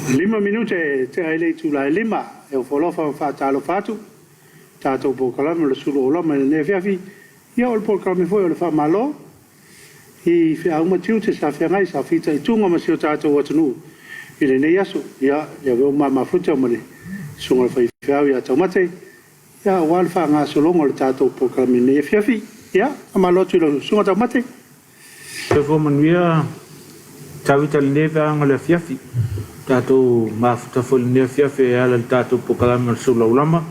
5 minute e tea ai le itula e 5 e ofo alofa ma faatalofa atu tatou polokalame o le sulu aulama i lenei afiafi. Ia o le polokalame foi o le faamalo i feau ma tiute sa feagai sa fitaituga ma si o tatou atunuu i lenei aso. Ia, lea foi ua mafuta ma le susuga i le faifeau ia Taumate, ia aua le faagasologa o le tatou polokalame i lenei afiafi. Ia, faamalo atu i lau susuga Taumate. Soifua manuia Tavita i lenei vaega o le afiafi. Tatou mafuta foi i lenei afiafi e ala i le tatou polokalame o le Sulaulama.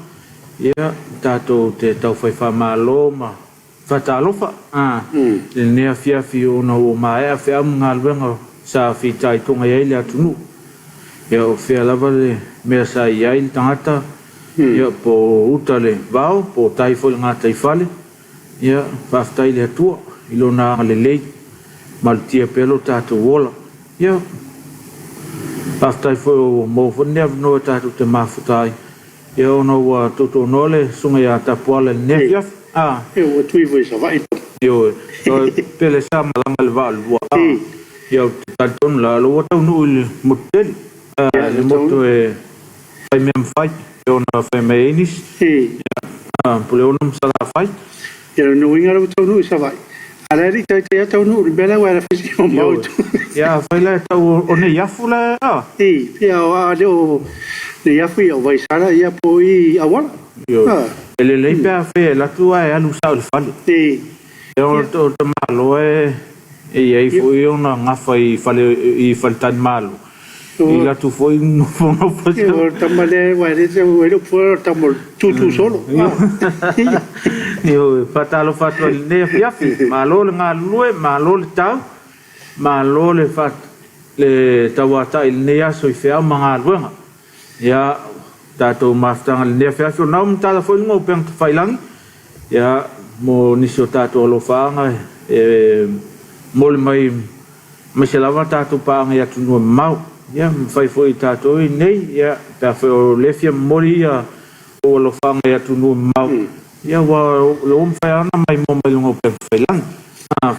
Ia, tatou te taufai faamalo ma faatalofa i lenei afiafi ona ua maea feau ma galuega sa fitaituga i ai le atunuu. Ia, o fea lava le mea sa i ai le tagata, ia, po o uta i le vao, po o tai foi i le gataifale, Ia, faafetai i le Atua i Lona agalelei, malutia pea lo tatou ola. Ia, faafetai foi ua maua foi lenei avanoa tatou te mafuta ai, ia ona ua tautonoa le susuga ia Tapuala i lenei afiafi. A. Ia, ua tui foi i Savaii. Ioe, pele sa malaga i le vaa o le lua. A. Ia, ou te talitonu la, o lea ua taunuu i le motu tele, le motu e fai mea ma fai, e ona fai mai ai nisi. Ia, Puleono ma Salafai. Ia, o lona uiga o lea ua taunuu i Savaii, a o la e le i taitai lava taunuu i le mea lea aua e fai si mamao i tua. Ia, afai la e tau o Neiafu la e, a? Ia, a le o Neiafu, ia o Vaisala, ia po o i Auala. E lelei pe afai e alu atu ae alu sao i le fale. E o le tamaloa e i ai foi ona gafa i fale i faletalimalo. I latu foi nofonofo. O le tama lea aua e le o pua o le tama o le tutu solo. Ioe, faatalofa atu ai i lenei afiafi. Malo le galulue, malo le tau, malo le le tauatai i lenei aso i feau ma galuega. Ia, tatou mafutaga i lenei afiafi, o lena ua matala foi luga o upega tafailagi, ia, mo nisi o tatou alofaaga e momoli mai aemaise lava tatou paaga i atunuu e mamao. Ia, mafai foi e tatou i inei, ia, pe afai o lea e fia momoli ia ou alofaaga i atunuu e mamao, ia, aua o lea ua mafai lava ona maimoa mai luga o upega tafailagi.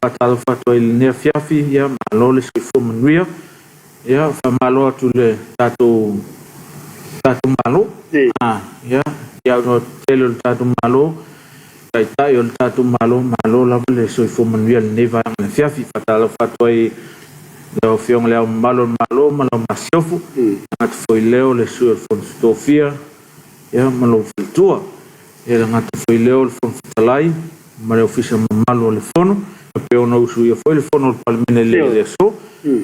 Faatalofa atu ai i lenei afiafi, ia, malo le soifua manuia. Ia, faamalo atu i le tatou tatou Malo. Ia, i au tele o le tatou Malo, Taitai o le tatou Malo, malo lava le soifua manuia i lenei vaega o le afiafi. Faatalofa atu ai i lau Afioga i Le Ao Mamalu o le Malo ma lau Masiofo, tagata foi leo le Sui o le Fono Tofia, ia ma lou faletua. E le gata foi i lea o le Fofoga Fetalai ma le Ofisa mamalu o le Fono, e pei ona usuia foi le Fono a le Palemene i le aso.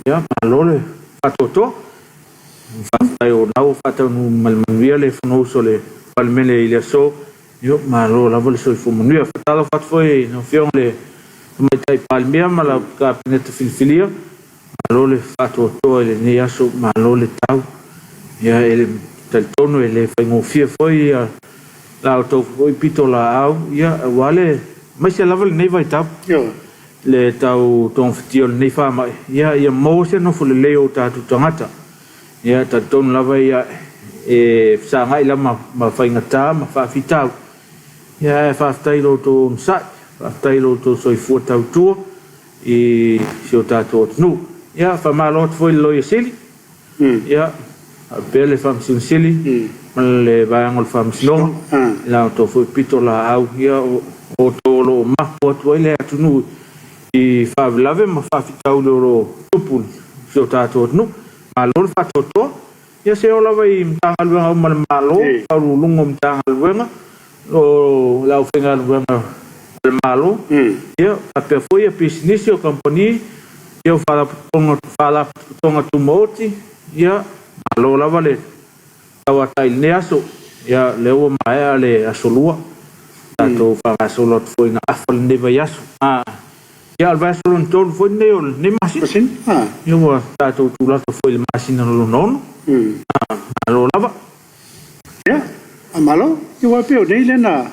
Ia, malo le faatoatoa. Faafetai o lena ua faataunuu ma le manuia le Fonousu a le Palemene i le aso. Ia, malo lava le soifua manuia. Faatalofa atu foi i lau Afioga i le Tamaitai Palemia ma lau Kapeneta filifilia. Malo le faatoatoa i lenei aso, malo le tau. Ia e talitonu e le faigofie foi ia la outou foi pitolaau, ia aua le aemaise lava lenei vaitau. Le tau togafitia o lenei faamai, ia ia maua se nofo lelei o tatou tagata. Ia talitonu lava ia e fesagai lava ma faigata ma faafitauli. Ia ae faafetai i lo outou onosai, faafetai i lo outou soifua tautua. I si o tatou atunuu. Ia, faamalo atu foi i le Loia Sili, ia, faapea le Faamasino Sili ma le Vaega o le Faamasinoga i la outou foi pitolaau, ia, o outou o lo o mapu atu ai le atunuu i faalavelave ma faafitauli o lo o tupu i si o tatou atunuu. Malo le faatoatoa. Ia se oo lava i Matagaluega uma a le Malo, Faauluuluga o Matagaluega, o le aufaigaluega a le Malo, ia faapea foi ia pisinisi o kamupani, ia o Faalapotopotoga Tumaoti, ia malo lava le tauatai i lenei aso. Ia lea ua maea le aso lua, tatou faagasolo atu foi ina afa lenei vaiaso. Ia, o le vaiaso lona tolu foi lenei o lenei masina. Ia ua tatou tulata foi i le masina lona ono. Malo lava. Ia, faamalo. Ia aua e pei o nei lea na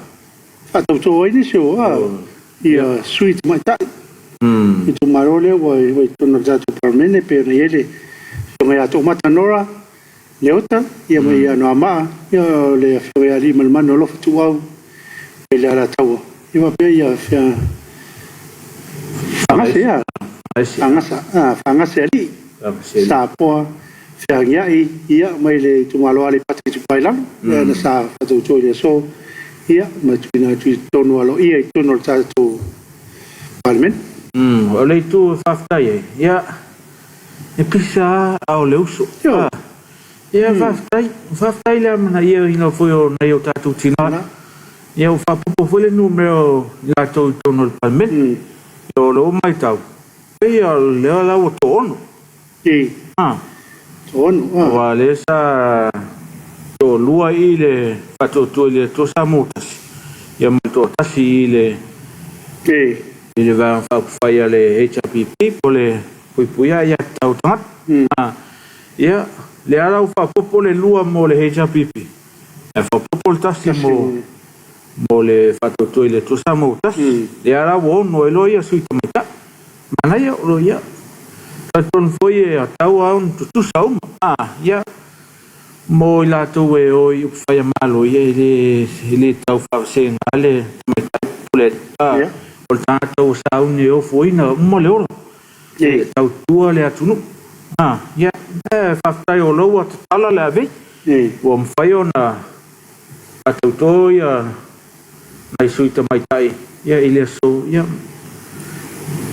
faatauto ai nisi o ia sui tamaitai. Itumalo lea ua i totonu o le tatou Palemene e pei ona i ai le Afioga ia Toomata Nora Leota, ia ma ia Anoamaa, ia o le Afioga ia Aliimalemanu Alofa Tuuau mai le Alataua, ia faapea ia Afioga Fagase, ia Fagase Alii, Sapoa. Feagiai, ia, mai le itumalo Aleipata Itupa i Lalo, lea na sa faatauto i le aso, ia, ma tuuina atu i totonu aloaia i totonu o le tatou Palemene. O le itu e faafetai ai, ia, e pisa lava a o le uso. Ioe. Ia, faafetai. Faafetai i le amanaiaina foi o nai o tatou tina. Ia, ua faaopoopo foi le numera o i latou i totonu o le Palemene. Ia, o lea ua matau, pei o lea la ua toaono. Toaono. Aua o lea sa toalua i le Faatuatua i le Atua Samoa Tasi, ia ma le toatasi i le i le Vaega Faaupufai a le HRPP po o le Puipuia Aiatatau a Tagata. Ia, lea la ua faaopoopo le lua mo le HRPP, ae faaopoopo le tasi mo le Faatuatua i le Atua Samoa Tasi. Lea la ua ono ai loa ia sui tamaitai. Manaia o lo ia. Talitonu foi e tatau lava ona tutusa uma. Ia, mo i latou e o i upufai a Malo, ia e le tau faavasega le tamaitai po o le alii. O le tagata ua sauni e ofoina uma le ola, e tautua le atunuu. Ia, faafetai o lea ua tatala le avei, ua mafai ona faatauto ia nai sui tamaitai ia i le aso ia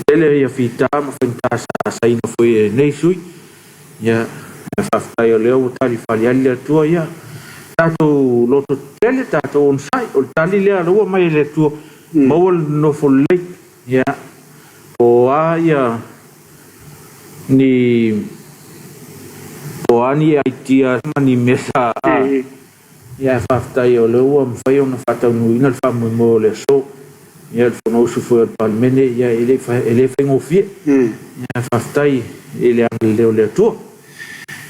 tele ia fita ma faigata sa saina foi e nei sui ia ae faafetai o lea ua tali faliali le Atua ia tatou loto tetele tatou onosai o le tali lea ua aumai e le Atua maua le nofo lelei ia po o a ia ni po o a ni idea ma ni mea sa Ia ae faafetai o lea ua mafai ona faataunuuina le faamoemoe o le aso. Ia le Fonousu foi a le Palemene, ia e le e le faigofie. Ia ae faafetai i le agalelei o le Atua.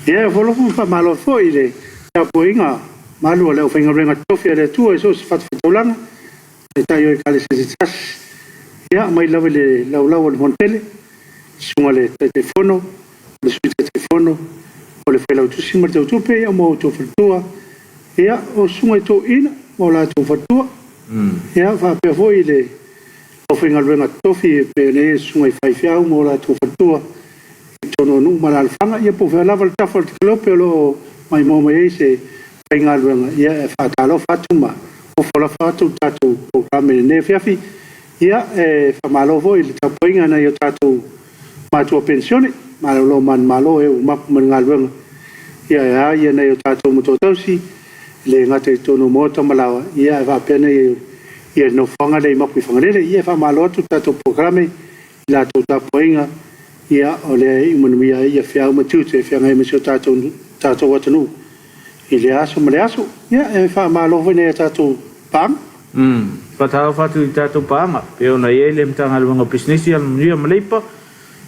Ia e ofo alofa ma faamalo foi i le tapuaiga malu a le aufaigaluega totofi a le Atua i so o se fatafaitaulaga, Taitai o Ekalesia se tasi, ia mai lava i le laulau o le Fonotele, susuga i le Taitaifono, o le Sui Taitaifono, o le Failautusi ma le Tautupe, ia ma outou faletua, ia o susuga i toeaiina ma o latou faletua, ia faapea foi le aufaigaluega totofi e pei ona i ai le susuga i faifeau ma o latou faletua i totonu o nuu ma alaalafaga, ia po o fea lava le tafa o le tikalope o lo o maimoa mai ai se faigaluega, ia e faatalofa atu ma ofo alofa atu le tatou polokalame i lenei afiafi. Ia, e faamalo foi i le tapuaiga a nai o tatou matua penisione, malolo manumalo e ua mapu ma le galuega, ia e a ia nai o tatou matua tausi, e le gata i totonu o maota ma laoa, ia ae faapea nei ia le nofoaga lea i Mapuifagalele. Ia e faamalo atu le tatou polokalame i la outou tapuaiga, ia o lea e iu manuia ai ia feau ma tiute e feagai ma si o tatou atunuu i lea aso ma lea aso. Ia, e faamalo foi i nai a tatou paaga. Faatalofa atu i tatou paaga, pei ona i ai le Matagaluega o Pisinisi, Alamanuia ma Leipa,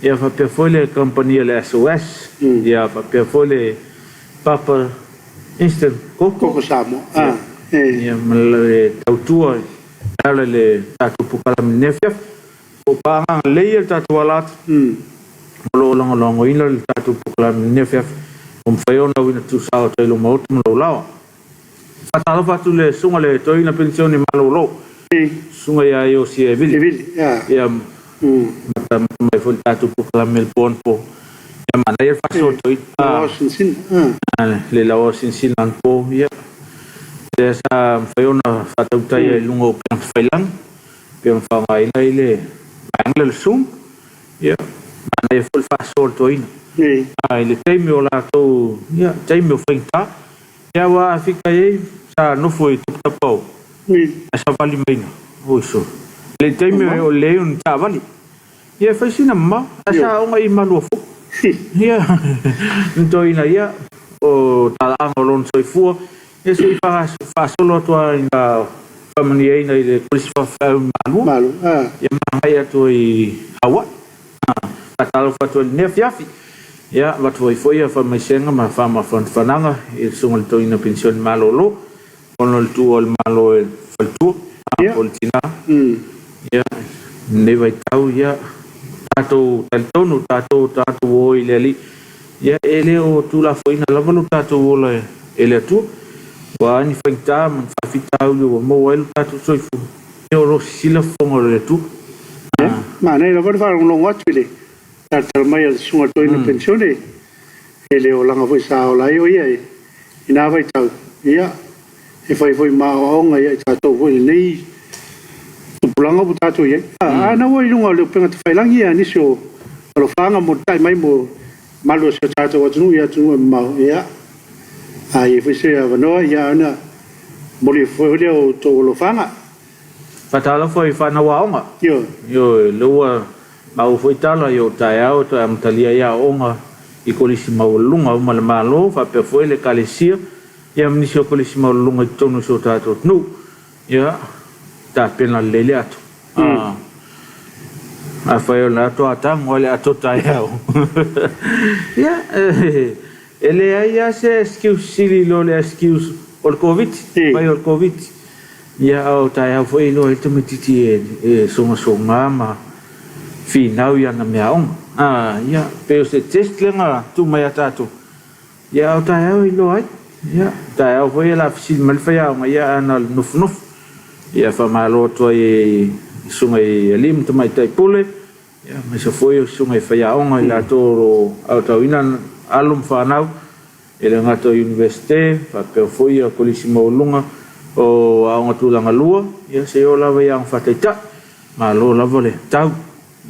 ia faapea foi le kamupani a le SOS, ia faapea foi le Papa Instant Koko, Koko Samoa, ia ma le tautua e ala i le tatou polokalame i lenei afiafi. O paaga lelei ia le tatou ala atu, o lo o lagolagoina le tatou polokalame i lenei afiafi, ua mafai ona uina tuusao atu ai i lou maota ma lou laoa. Faatalofa atu i le Susuga i le Toeaina Penisione Malolo, Susuga ia Iosia Evili. Ia, matamata mai foi i le tatou polokalame i le po anapo. Ia, manaia le faasoa toeaina. Le lauao sinasina anapo, ia, lea sa mafai ona faatautaia i luga o upega tafailagi, pei ona faaaogaina ai le vaega lea o le Zoom. Ia, manaia foi le faasoa a le toeaina. I le taimi o latou, ia, taimi o faigata. Ia aua a fika i ai sa nofo i tapatapao ae savali mai ina. Oi sole. Le taimi o le leai o ni taavale. Ia e fai sina mamao ae sa aoga i Maluafou. Ia ni toeaina ia o talaaga o lona soifua ia se i faasolo atu lava ina faamanuiaina i le Kolisi Faafeau i Malua. Ia ma agai atu ai i Hawaii. Faatalofa atu ai i lenei afiafi. Ia, avatu ai foi faamaisega ma faamafanafanaga i le Susuga i le Toeaina Penisione Malolo ona o le tuua o le Malo e le faletua, po o le tina. Ia, i lenei vaitau, ia, tatou talitonu, tatou tagata ua o i le Alii, ia, e le o tuulafoaiina lava lo tatou ola e le Atua. Ua a ni faigata ma ni faafitauli ua maua ai lo tatou soifua, Ia o lo o sisila fofoga o le Atua. Ia, manaia lava le faalogologo atu i le talatala mai a le Susuga i le Toeaina Penisione. Tele olaga foi sa ola ai o ia i na vaitau, ia, e fai foi ma aoaoga ia i tatou foi i lenei tupulaga ua tatou i ai. A na ua i luga o le upega tafailagi ia nisi o alofaga molitai mai mo malu o si o tatou atunuu i atunuu e mamao, ia, a i ai foi se avanoa, ia ona momoli foi lea o outou alofaga. Faatalofa i fanau aoga. Ioe. Ioe, lea ua maua foi tala i o taeao e toe amatalia ai aoaoga i Kolisi Maualuluga uma le Malo faapea foi le Ekalesia ia ma nisi o Kolisi Maualuluga i totonu o si o tatou atunuu. Ia, tapena lelei le ato. Ah, afai o le ato a tago lava le ato taeao. Ia, e leai lava se excuse sili i lo le excuse o le Koviti, fai o le Koviti. Ia, a o taeao foi e iloa ai le tamaitiiti e sogasoga ma finau i ana meaaoga. A, ia, pei o se test lea na tuu mai ia tatou, ia, a o taeao e iloa ai. Ia, o taeao foi o le a fesili mai le faiaoga, ia, ae na o le nofonofo. Ia, faamalo atu ai i susuga i alii ma tamaitai pule, ia, aemaise foi o susuga i faiaoga i latou o lo o aotauina alo ma fanau e le gata o Iunivesite, faapea foi ia Kolisi Maualuluga o Aoga Tulaga Lua, ia seia oo lava i Aoga Faataitai. Malo lava le tau,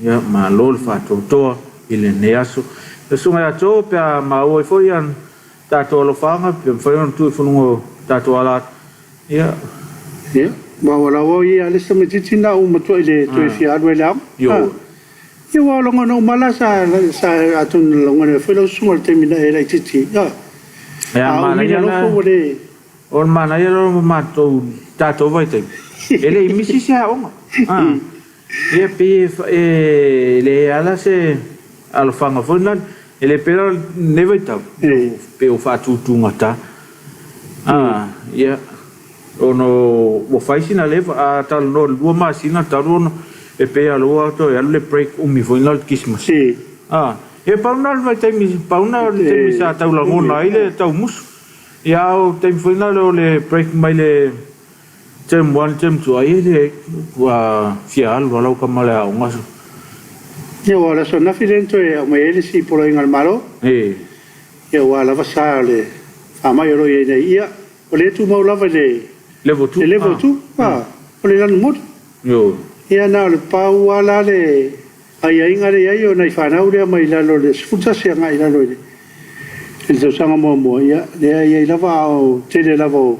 ia malo le faatoatoa i lenei aso. Le Susuga ia Joe, pe a maua ai foi ia tatou alofaaga, pe mafai ona tuu ifo i luga o tatou ala, ia. Ia, ma ua laua ia le isi tamaitiiti na ou matuai le toe fia alu ai i le aoga. Ioe. Ia ua lagona uma la sa sa atonu na lagona ai foi lau susuga i le taimi na e laitiiti ai. A umi le alofa ua le. O le manaia la o matou tatou vaitaimi e le i misi se aoga. Ia pei e leai lava la se alofaga foi lale. E le pei la o lenei vaitau pei ua faatutugata. Ia Ona ua fai sina leva, a talanoa i le 2 masina talu ona e pei lava ua toe alu le break umi foi lena o le Kerisimasi. A, ia pau lena o le vaitaimi, pau lena o le taimi sa tau lagona ai le taumusu. Ia a o le taimi foi lena o le break mai le term 1 term 2, ai e le, ua fia alu lava lau tama i le aoga. Ia aua o le aso ananafi lea na toe aumai ai le isi poloaiga a le Malo. Ia aua lava sa o le faamai o lo o i ai nei. Ia O lea e tumau lava i le Level 2. Le level 2, ah. O le lanumoli. Ioe. Ia na o le pau lava la le aiaiga lea e i ai o nai fanau lea mai lalo i le 11 agai i lalo i le i le tausaga muamua, ia lea e i ai lava a o tele lava o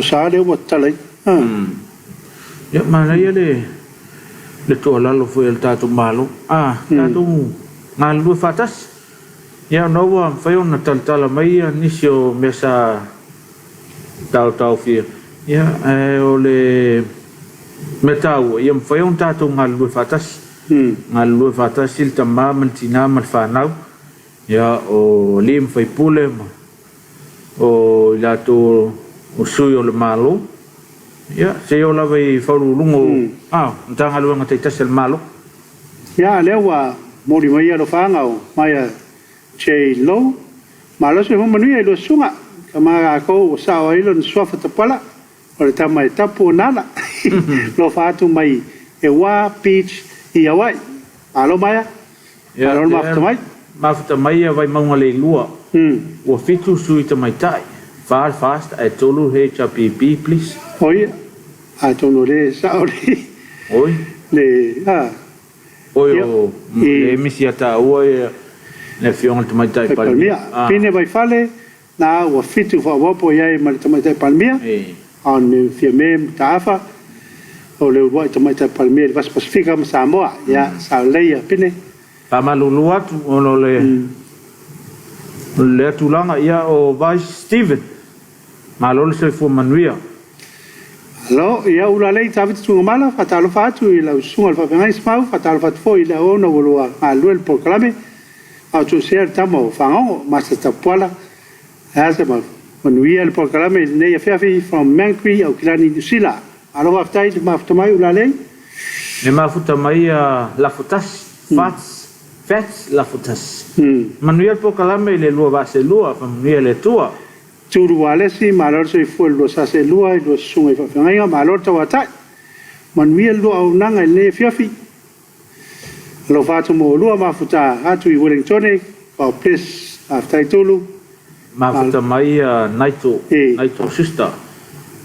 sa lea ua tatalaina. Ah. Ia manaia le le tuualalo foi a le tatou Malo, ah, tatou galulue faatasi. Ia ona ua mafai ona talatala mai nisi o mea sa taotaofia, ia ae o le mea taua, ia mafai ona tatou galulue faatasi. Galulue faatasi le tama ma le tina ma le fanau, ia o alii ma faipule ma o i latou o sui o le Malo, ia seia oo lava i Faauluuluga o Matagaluega taitasi a le Malo. Ia, lea ua momoli mai alofaaga o Maia J. Low. Malosi ma manuia i lua susuga. Tama latou ua sao ai lona suafa tapala, o le tama e tapu ona ala. Alofa atu mai Ewa Beach i Hawaii. Malo Maia. Malo le mafuta mai. Mafuta mai ia Vaimauga Leilua. Ua 7 sui tamaitai, 4 le FAST ae 3 le HRPP please. Oi, atonu o lea e sao le. Oi. Le, a. Oi, o le misi ia taua ia le Afioga i le Tamaitai Palemia. Pine Vaifale, na ua 7 faaopoopo i ai ma le Tamaitai Palemia, a o le Fiame Mataafa, o le uluai Tamaitai Palemia i le Vasa Pasefika ma Samoa. Ia, sao lelei ia Pine. Faamalulu atu ona o le lea tulaga, ia o Vice Steven. Malo le soifua manuia. Malo, ia ula lei Tavita Tuigamala, faatalofa atu i lau susuga i le Faafeagai Simau, faatalofa atu foi i le auauna ua lua galulue i le polokalame, a o tuusea le tama o Fagaogo, Master Tapuala, ae a se manuia le polokalame i lenei afiafi from Mangui, Aukilani, Niu Sila. Malo faafetai le mafuta mai ula lei. Le mafuta mai a Lafotasi, Fats, Fats Lafotasi. Manuia le polokalame i le lua vaa selua, faamanuia le Atua. Tulu Alesi, malo le soifua i le lua sa seelua i lua susuga i faafeagaiga, malo le tauatai. Manuia le lua auaunaga i lenei afiafi. Alofa atu mo oulua mafuta atu i Wellingtone, God bless. Faafetai Tulu. Mafuta mai Naito, Naito sister.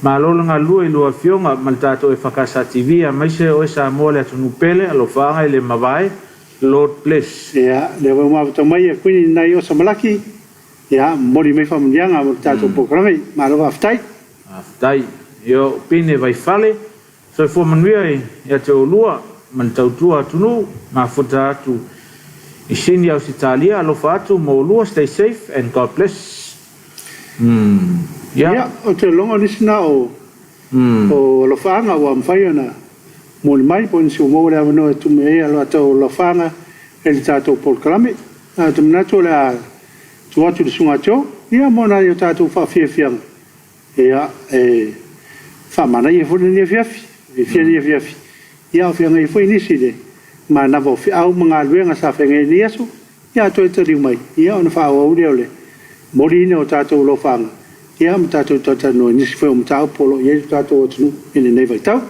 Malo le galulue i lua afioga ma le tatou EFKS TV aemaise oe Samoa le atunuu pele, alofaaga e le mavae, Lord bless. Ia, lea foi ua mafuta mai e Kuini nai Osa Malaki, ia, momoli mai faamanuiaga mo le tatou polokalame. Malo faafetai. Faafetai. Io, Pine Vaifale, Soifua manuia ia te oulua ma le tautua atunuu, mafuta atu i Sini Ausetalia, alofa atu mo oulua, stay safe and God bless. Ia. Ia, ou te logo nisi na o o alofaaga ua mafai ona momoli mai po o nisi ua maua le avanoa e tuu mai ai a latou alofaaga i le tatou polokalame. Ae ou te manatu o le a tuu atu i le Susuga Joe, ia mo nai o tatou faafiafiaga. Ia, e faamanaia foi lenei afiafi, fiafia lenei afiafi, ia a o feagai ai foi nisi i le manava o feau ma galuega sa feagai ai i lenei aso, ia a toe taliu mai, ia ona faaauau lea o le momoliina o tatou alofaaga, ia ma tatou talatalanoa i nisi foi o mataupu o lo o i ai le tatou atunuu i lenei vaitau.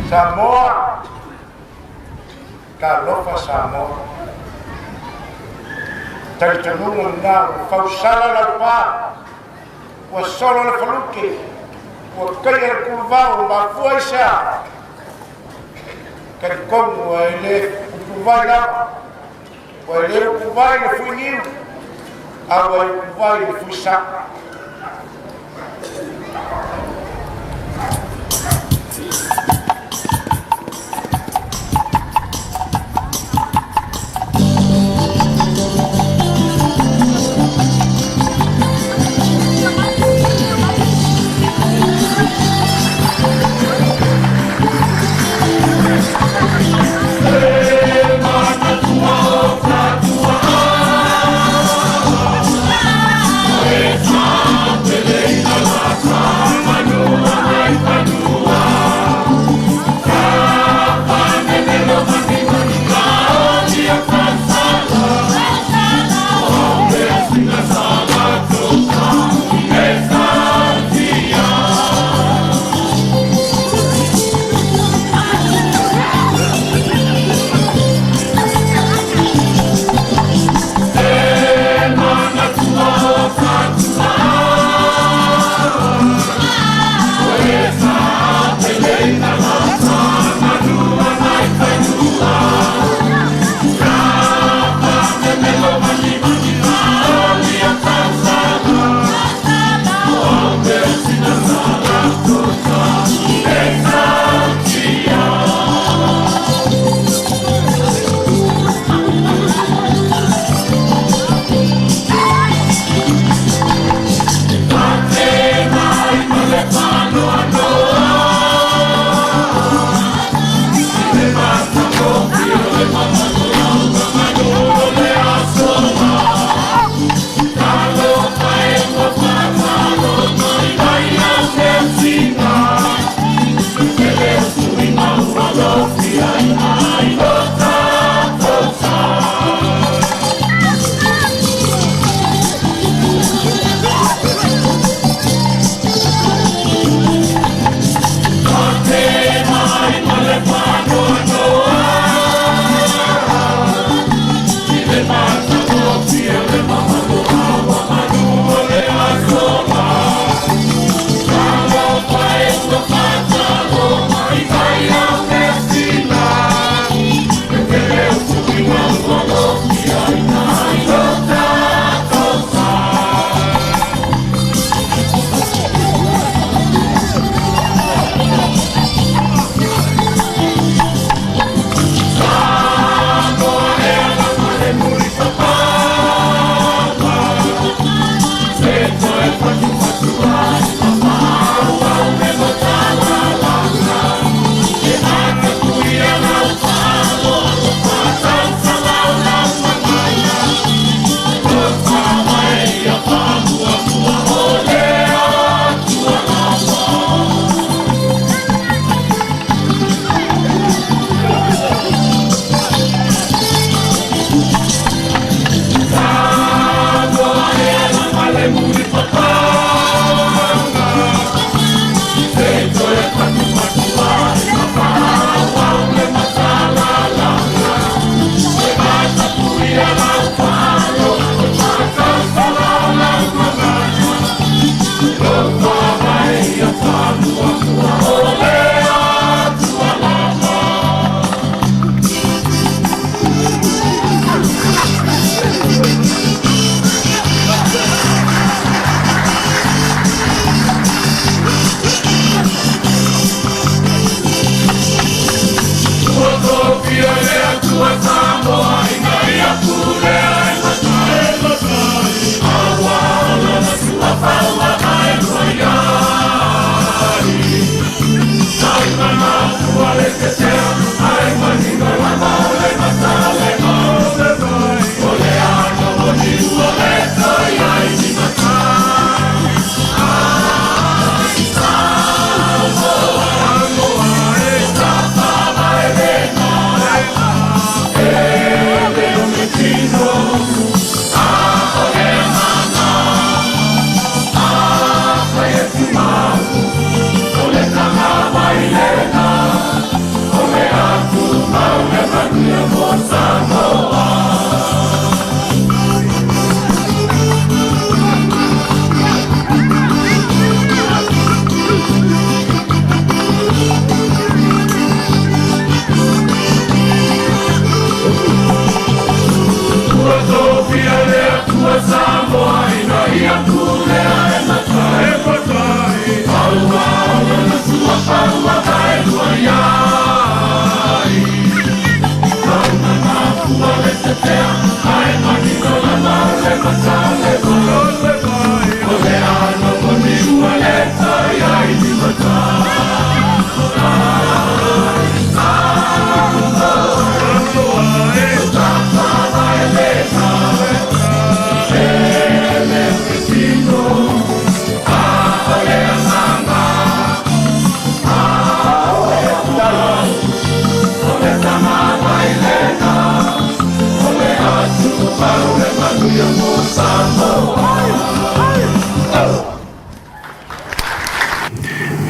Samoa, talofa Samoa. Talitonuga lena ua fausala lau pa, ua solo le faluke, ua kaia le kuluvao, ua mafua i se a? Talitonu ua e le upuvai lava, ua e le upuvai le fuiniu, a ua e upuvai le fuisa.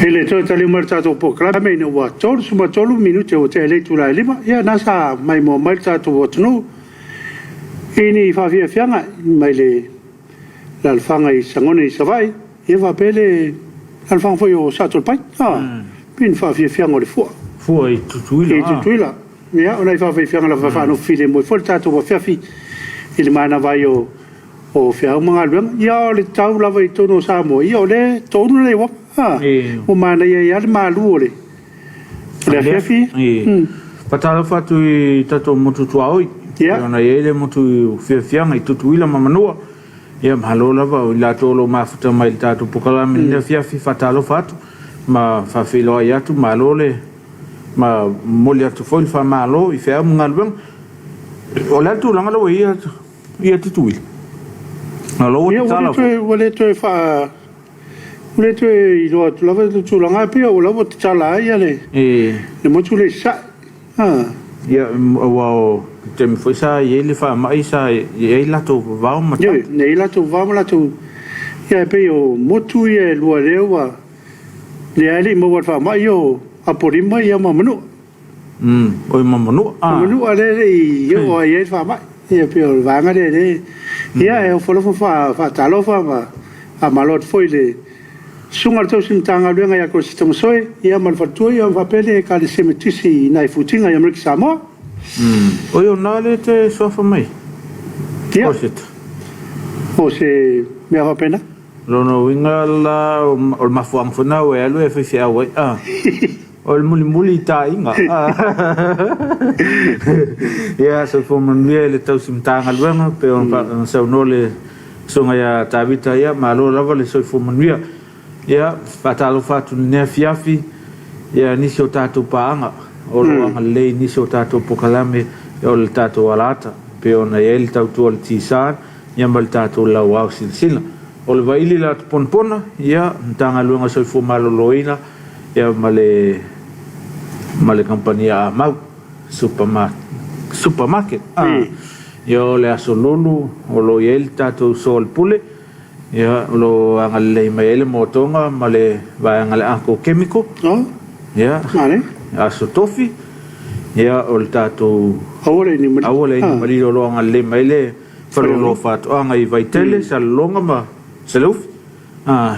I le toe taliu mai o le tatou polokalame ina ua 33 minute ua tea i le itula e 5, ia na sa maimoa mai le tatou atunuu i ni faafiafiaga mai le alaalafaga i Sagone i Savaii, ia faapea le alaalafaga foi o Satoalepai, pei ni faafiafiaga o le fua. Fua i Tutuila. I Tutuila. Ia, o nai faafiafiaga lava e faanofo filemu ai foi le tatou afiafi i le manava ai o feau ma galuega. Ia, o le tau lava i totonu o Samoa, ia o lea e toulu le uafu. Ua manaia ai lava le malu o le afiafi. Faatalofa atu i tatou motu tuaoi, pei ona i ai le motu fiafiaga i Tutuila ma Manua. Ia, malo lava o i latou o lo o mafuta mai i le tatou polokalame i lenei afiafi. Faatalofa atu ma faafeiloai atu, malo le ma momoli atu foi le faamalo i feau ma galuega. O le a le tulaga lea ua i ai ia Tutuila? O la ua tatala foi. Ua le toe faa... Ua le toe iloa atu lava le tulaga, ae pei o la ua tatala ai le motu lea i Sasae. Ia, aua o le taimi foi sa i ai le faamai sa i ai latou vavao ma tau. Ioe, na i ai latou vavao ma latou... Ia, e pei o motu ia e lua lea ua... lea e le i maua i le faamai o Apolima ia ma Manua. Oi ma Manua. O Manua lea e le i oo ai i ai le faamai. Ia, pei o le vaega lea lea. Ia, e ofo alofa faatalofa ma faamalo atu foi i le susuga i le tausi Matagaluega ia Kosi Tamasoe, ia ma le faletua, ia faapea le Ekalesia Metotisi i Nai Futiga i Amerika Samoa. Oi o na lea e te suafa mai? Ia. O se. O se mea faapena. Lona uiga la o le mafuaaga foi lena ua e alu e faifeau ai a. O le mulimuli i taaiga a. Ia soifua manuia i le tausi Matagaluega pei ona saunoa le Susuga ia Tavita ia malo lava le soifua manuia. Ia faatalofa atu i lenei afiafi ia nisi o tatou paaga o lo o agalelei i nisi o tatou polokalame o le tatou alaata pei ona i ai le tautua a le TSAR ia ma le tatou Lauao Sinasina. O le vaili i le ata ponapona, ia, Matagaluega o le Soifua Maloloina ia ma le ma le kamupani a Amau Supermarket. Ia o le Aso Lulu o lo o i ai le tatou soalepule, ia o lo o agalelei mai ai le Motoga ma le vaega le Arco Chemical. Ia, Aso Tofi, ia o le tatou Aua le Inu Malilo o lo o agalelei mai ai le Faleoloa Faatoaga i Vaitele, Salelologa ma Saleufi.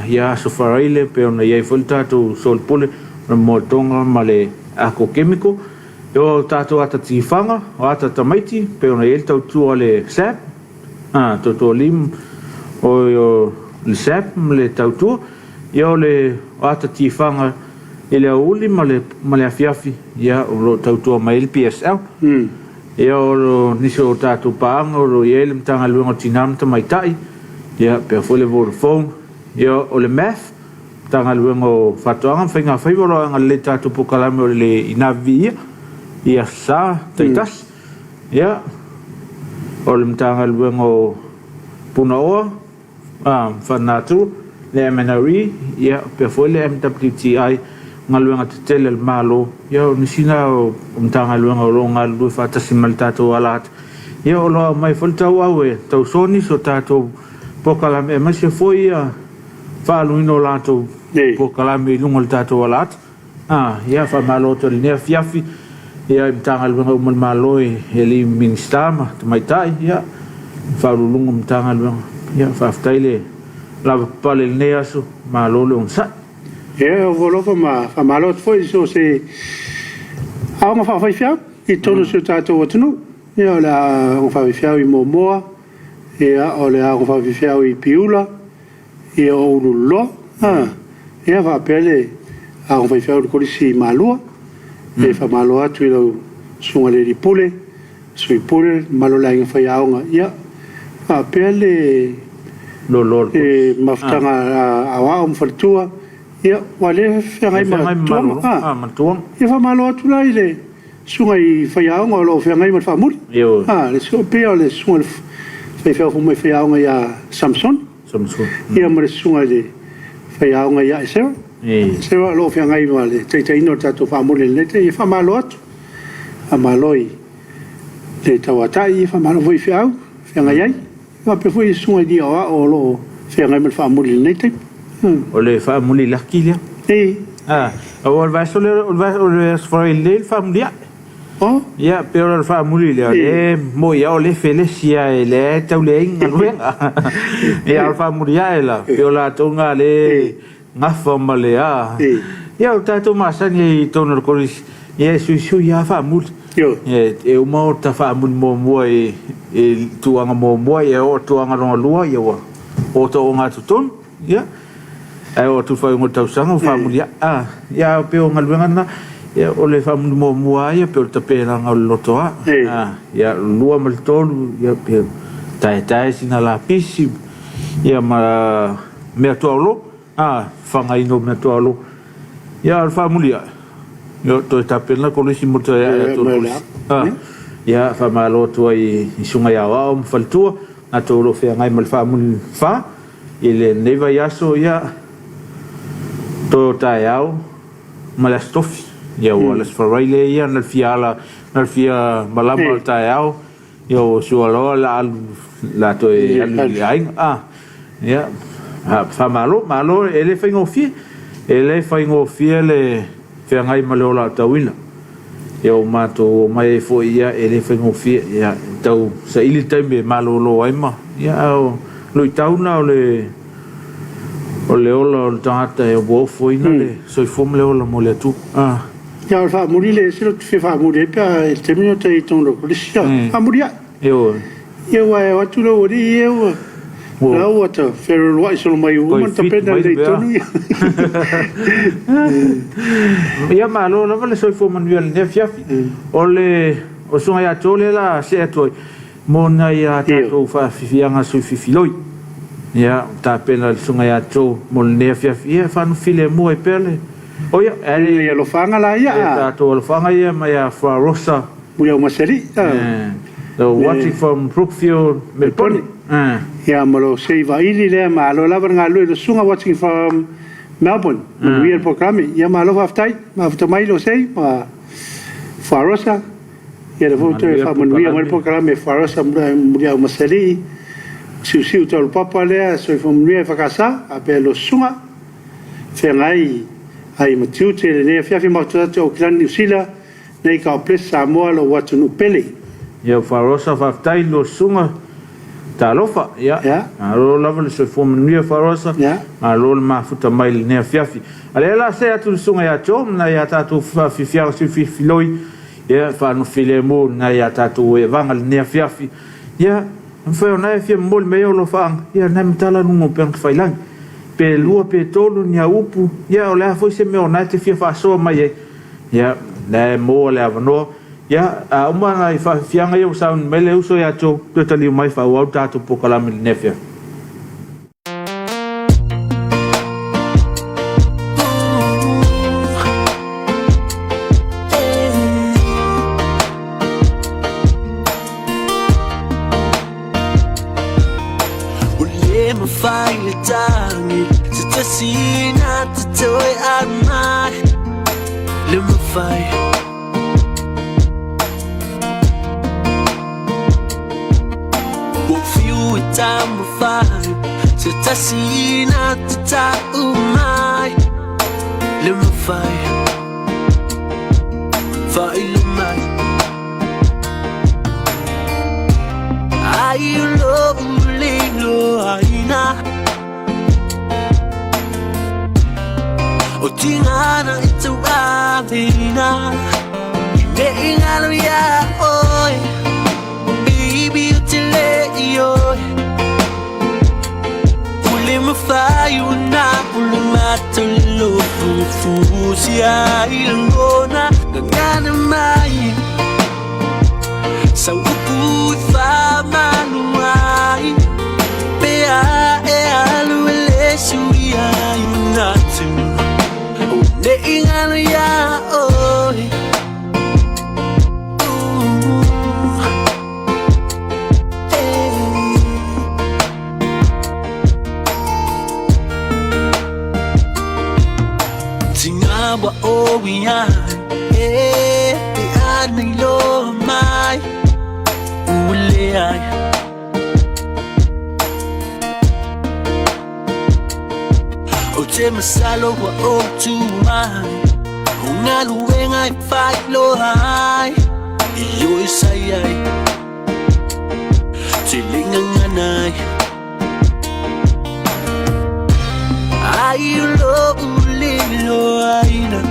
Ia Aso Faraile pei ona i ai foi le tatou solepule o le Moetoga ma le Arco Chemical. Ia o tatou ata tifaga, o ata tamaiti pei ona i ai le tautua a le SAP, tautua lim, o le SAP ma le tautua. Ia o le ata tifaga i le aoauli ma le afiafi, ia o lo o tautua mai ai le PSL. Ia o nisi o tatou paaga o lo o i ai le Matagaluega o Tina ma Tamaitai, ia pea foi le Vodafone, ia o le MAF, Matagaluega o Faatoaga ma Faiga Faiva o lo o agalelei i tatou polokalame o le Ina Viia i Aso Sa taitasi. Ia o le Matagaluega o Punaoa Faanatura, le MNRE, ia faapea foi le MWTI, galuega tetele a le Malo, ia o nisi na o Matagaluega o lo o galulue faatasi ma le tatou alaata, ia o lo o aumai foi le tauau e tausoa nisi o tatou polokalame aemaise foi ia faaaluina o latou polokalame i luga o le tatou alaata. A, ia, faamalo atu i lenei afiafi, ia, i Matagaluega uma a le Malo i alii Minisita ma Tamaitai, ia, Faauluuluga o Matagaluega, ia, faafetai le lavapapale i lenei aso, malo le onosai. Ia, e ofo alofa ma faamalo atu foi i so o se aoga faafaifeau i totonu o si o tatou atunuu. Ia, o le aoga faafaifeau i Moamoa, ia, o le aoga faafaifeau i Piula, Ia o Ululoa, a, ia faapea le aoga faifeau i le Kolisi i Malua. E faamalo atu i lau Susuga i le Alii Pule, Sui Pule, le mamalu o le aiga faiaoga, ia faapea le mafutaga aoao ma faletua, ia ua le feagai ma Tuaga, a. Ia faamalo atu la i le Susuga i faiaoga o lo o feagai ma le faamuli. A, le susuga pei o le susuga i le faifeau fou mai faiaoga ia Samson. Ia ma le susuga i le faiaoga ia Esera. Esera o lo o feagai ma le taitaiina o le tatou faamuli i lenei taimi. Ia faamalo atu. Faamalo i le tauatai, faamalo foi i feau feagai ai. Faapea foi le susuga i alii aoao o lo o feagai ma le faamuli i lenei taimi. O le faamuli laki lea. Ee. A, o le vaiaso lea, o le Aso Faraile le faamuli ae. O? Ia, pei o le faamuli lea, o lea e moi lava o lea e felesi lava e lea e tau leai ni galuega. Ia, a o le faamuli ae la, pei o latou na lea e Gafa ma le a. Ia o tatou masani ai i totonu o le kolisi, ia e suisui lava faamuli. Ia e uma ota faamuli muamua i le tulaga muamua, ia e oo i le tulaga lona lua, ia ua ota ogatotonu. Ia, ae oo atu i le faaiuga o le tausaga ua faamuli ae. Ia ae pei o galuega na, ia o le faamuli muamua lava ia pei o le tapenaga o le lotoa. Ia lua ma le tolu, ia pei e taetae sina lapisi, ia ma meatuaolo, a, fagaina o meatuaolo. Ia, o le faamuli ae, ia, toe tapena kolisi mo le toe ae atu o le kolisi. A, ia, faamalo atu ai i susuga ia Aoao ma Faletua, latou o lo o feagai ma le faamuli fa i lenei vaiaso, ia, toe o taeao ma le Aso Tofi. Ia, ua le Aso Faraile ia na le fia ala, na le fia malama o le taeao, Ia ua sua loa la alu la toe alu i le aiga a ia faamalo malo e le faigofie e le faigofie le feagai ma le ola aotauina ia ua matou omai ai foi ia e le faigofie ia tau saili le taimi e malolo ai ma ia a o luitau na o le o le ola o le tagata e ua ofoina le soifua ma le ola mo le Atua a. Ia, o le faamuli lea e ese lou fia faamuli ai pe a i le taimi o tai i totonu o le kolisi. Faamuli ai. Ioe. Ia, ua e o atu lou alii ia ua la ua ta fealualuai solo mai ua uma ona tapena lelei tonu ia. Ia, malo lava le soifua manuia i lenei afiafi. O le o susuga ia Joe lea la see atu ai mo nai a tatou faafiafiaga sui fifiloi. Ia, tapena le susuga ia Joe mo lenei afiafi. Ia, faanofilemu ai pea le o ia, e alofaga la ia. E tatou alofaga ia mai a Fra Rosa Muliau Masali. The watching from Brookfield, Melbourne. Ia, ma lo sei vaili lea, malo lava le galulue le susuga watching from Melbourne. Manuia le polokalame. Ia, malo faafetai. Mafuta mai lo sei ma Fra Rosa. Ia, le foi toe faamanuia mai le polokalame Fra Rosa Muliau Masali. Siusiu tau papa lea, soifua manuia e whakasa, a pe lo susuga. Feagai ai ma tiute lenei afiafi mafuta atu o Kilani Niu Sila. Nei God bless Samoa lou atunuu pele. Ia, Farosa, faafetai lo susuga. Talofa. Ia. Malo lava le soifua manuia, Farosa. Malo le mafuta mai lenei afiafi. A lea la see atu le susuga ia Joe ma nai a tatou faafiafiaga sui filifiloi. Ia, faanofilemu nai a tatou evaga lenei afiafi. Ia, mafai ona e fia momoli mai au alofaaga. Ia, nai matala luga o upega tafailagi. Pe lua pe tolu ni au upu. Ia, o le a foi se mea o na e te fia faasoa mai ai. Ia, lea e maua le avanoa. Ia, a uma nai faafiafiaga ia ua sauni mai le uso ia Joe, toe taliu mai faaauau le tatou polokalame i lenei afiafi. Ua le mafai le tagi se tasi na te toe mai le mafai. Ua fiu e taumafai se tasi na te tau mai le mafai. Faailoa mai ai o lou liloaina o tigana i tauavina ne i galo iā oe baby ou te le ioe ua le mafai ona ulumato le lofu fusi ai lagona gagana mai sau upu e faamalu ai pe a e alu e le suia ai manatu o ne i galo iā oe. Ooh, eh. Tiga ua ou i ai e pe ana iloa mai ua leai. Ou te masalo ua ou tu mai o galuega e faailoa ai i oe sa i ai te le gagana ai ai o lou liloaina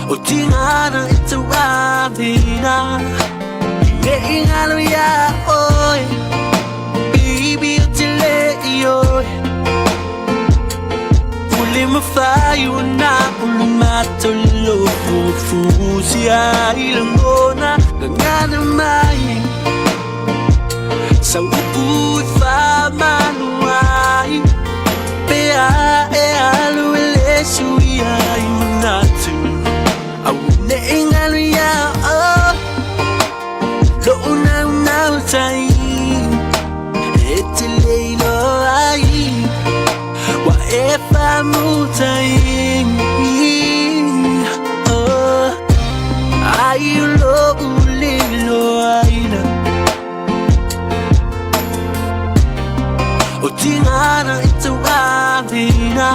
o tigana e tauavina ne i galo iā oe baby ou te le ioe ua le mafai ona ulumato le lofu fusi ai lagona gagana mai sau upu e faamalu ai pe a e alu e le suia ai manatu aua ne i galo iā oe lou naunau tai e te le iloa ai ua e faamutai. Oh, ai o lou liloaina o tigana i tauavina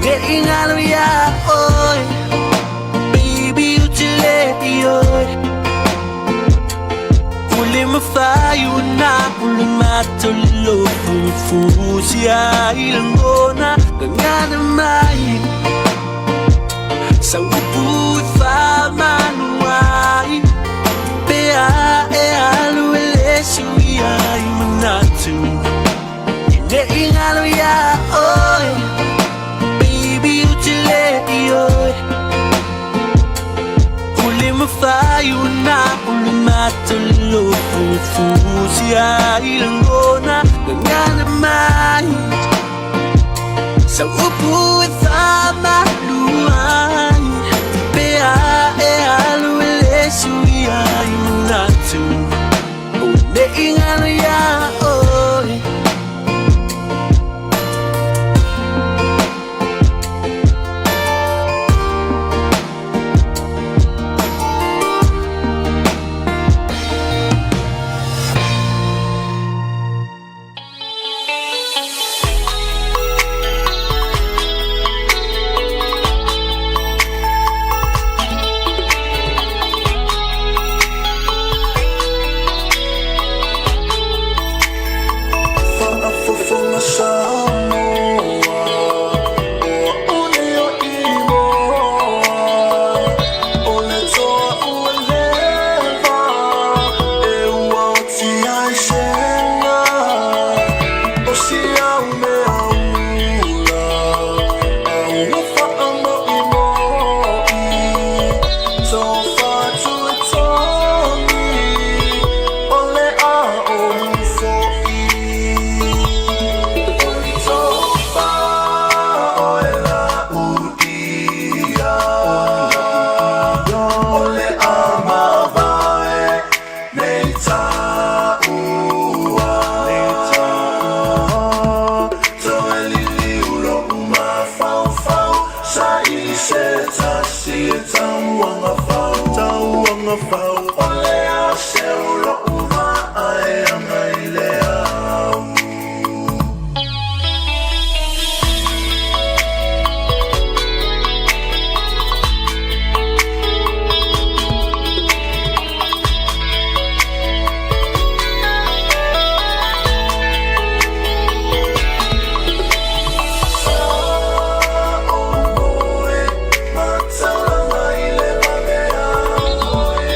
ne i galo iā oe baby ou te le ioe ua le mafai ona ulumato le lofu fusi ai lagona Gagana mai Sa upu e whamanu ai Pe a e alu e le sui ai manatu Ne i ngalo ia oe Baby u te le i oe O le mawhai o nā o le mata le lofu Fusi ai langona Gagana mai Sa upu e whamalu ai Pe a e alu e le sui ai manatu O ne i ngalo ia oe. Faafofoga Samoa, ua uli o imoa, o le toa ua leva, e ua oti ai sega, o si au mea ula, a ua faamoʻimoʻi, tofa tuitogi, o le a ou foʻi. O le tofa oe lauia, o le a mavae nei taua. Toe liliu loʻu mafaufau, saili se tasi e tauagafau, tauagafau. O le a seu loʻu vaa e aga i le au. Sa o moe mataulanga i le vave oe,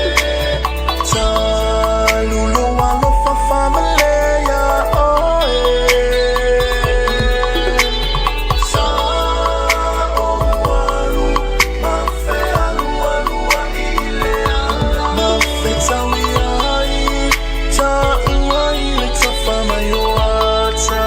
talulo alofa faamaleia oe. Sa o alu mafealualua i le ala, mafetaui ai taua i le tafamai o ata.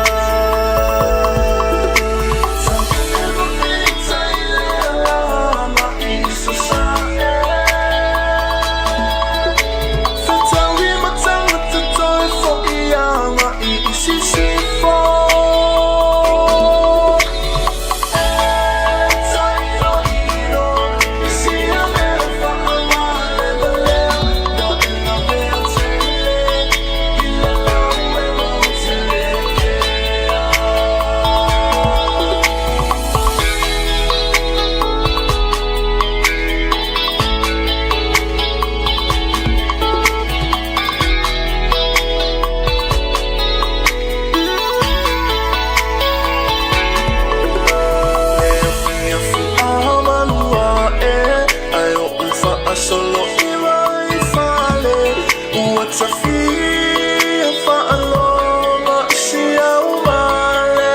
Solo i fale ua tafia faaloga i si au male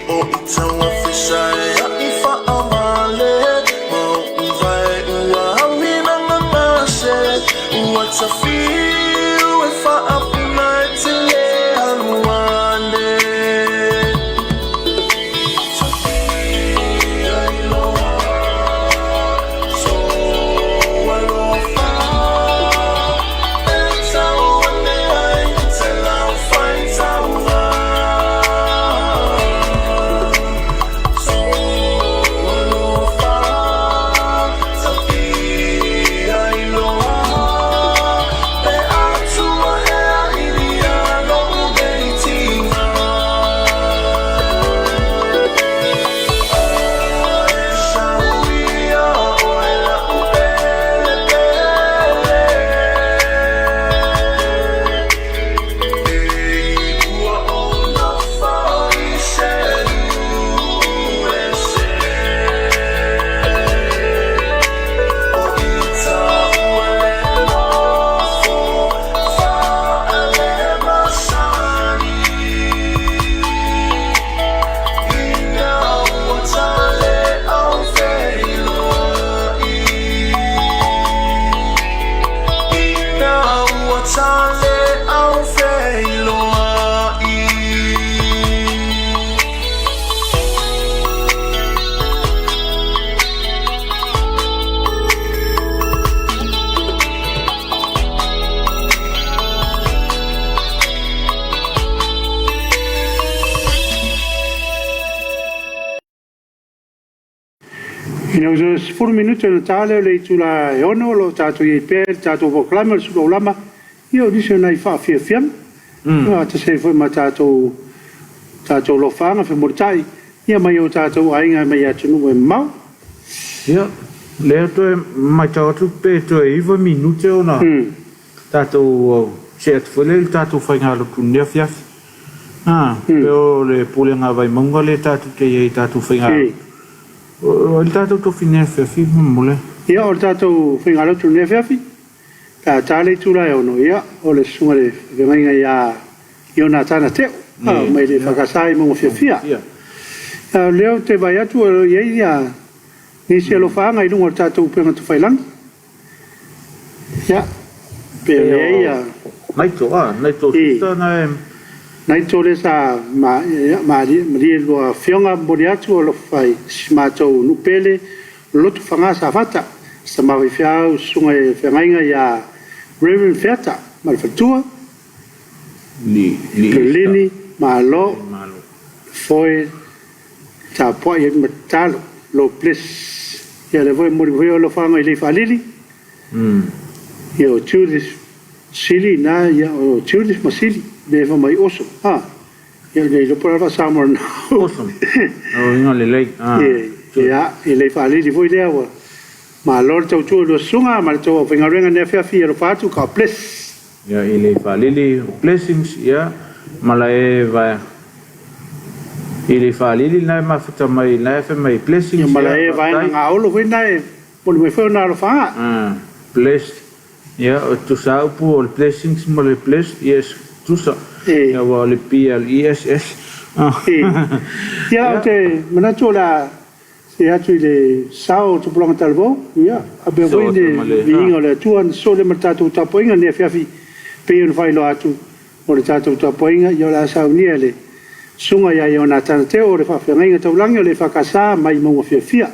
o i tauafisa e aʻi faamale ma oʻu vae ua auina gagase ua tafiu e faapuna e tele aluane. Tafia iloa so alofa e tauane ai te lau faitaua. So alofa tafia iloa. Sa le au feiloai. Ina ua 10 minute ona ta lea o le itula e 6 o lo o tatou i ai pea i le tatou polokalame o le Sulu Aulama, ia o nisi o nai faafiafiaga. Ia faatasi ai foi ma tatou tatou alofaaga femulitai ia mai o tatou aiga mai atunuu e mamao. Ia, lea toe matau atu pe toe 9 minute ona tatou see atu foi lea i le tatou faigalotu i lenei afiafi. Pei o le pulega a Vaimauga lea tatou te i ai i tatou faigalotu. O ai le tatou tofi i lenei afiafi faamolemole? Ia, o le tatou faigalotu i lenei afiafi, pe a ta le itula e 6, ia, o le susuga i le feagaiga ia Ionatana Teo, mai le EFKS i Maugafiafia. O lea ou te vaai atu o lo o i ai nisi alofaaga i luga o le tatou upega tafailagi. Ia, pe o i ai ia... Naito, a, Naito sister na e... Naito lea sa malie lua afioga momoli atu o alofa i si matou nuu pele Lotofaga Safata, si tama faifeau susuga i le feagaiga ia Reverend Feata ma le faletua, Lini Malo, Foe tapuai ai ma tatalo. Lord bless. Ia lea foi e momoli foi alofaga i Leifaalili. Ia o Judith Sili na, ia o Judith ma Sili, le fai mai awesome. Ha. Ia le iloa po o le a faa-Samoa na. Awesome. O uiga lelei. Ia, i Leifaalili foi lea ua malo le tautua i lua susuga ma le tou aufaigaluega i lenei afiafi. Alofa atu. God bless. Ia i le faalili o blessings ia ma lae vae i le faalili lena e mafuta mai lena e fai mai blessings ia ma lae vaega gaolo foi lena e momoli mai foi ona alofaga. Blessed ia o tusa a upu o le blessings ma le blessed ia e tusa ia aua o le B L E S S. Ia ou te manatu o le a See atu i le sao o Tupulaga Talavou, ia, faapea foi le viiga o le Atua na sosoo lea ma le tatou tapuaiga i lenei afiafi, pei ona faailoa atu, o le tatou tapuaiga, ia o le a saunia e le Susuga ia Ionatana Teo o le Faafeagaiga Taulagi o le EFKS mai Maugafiafia.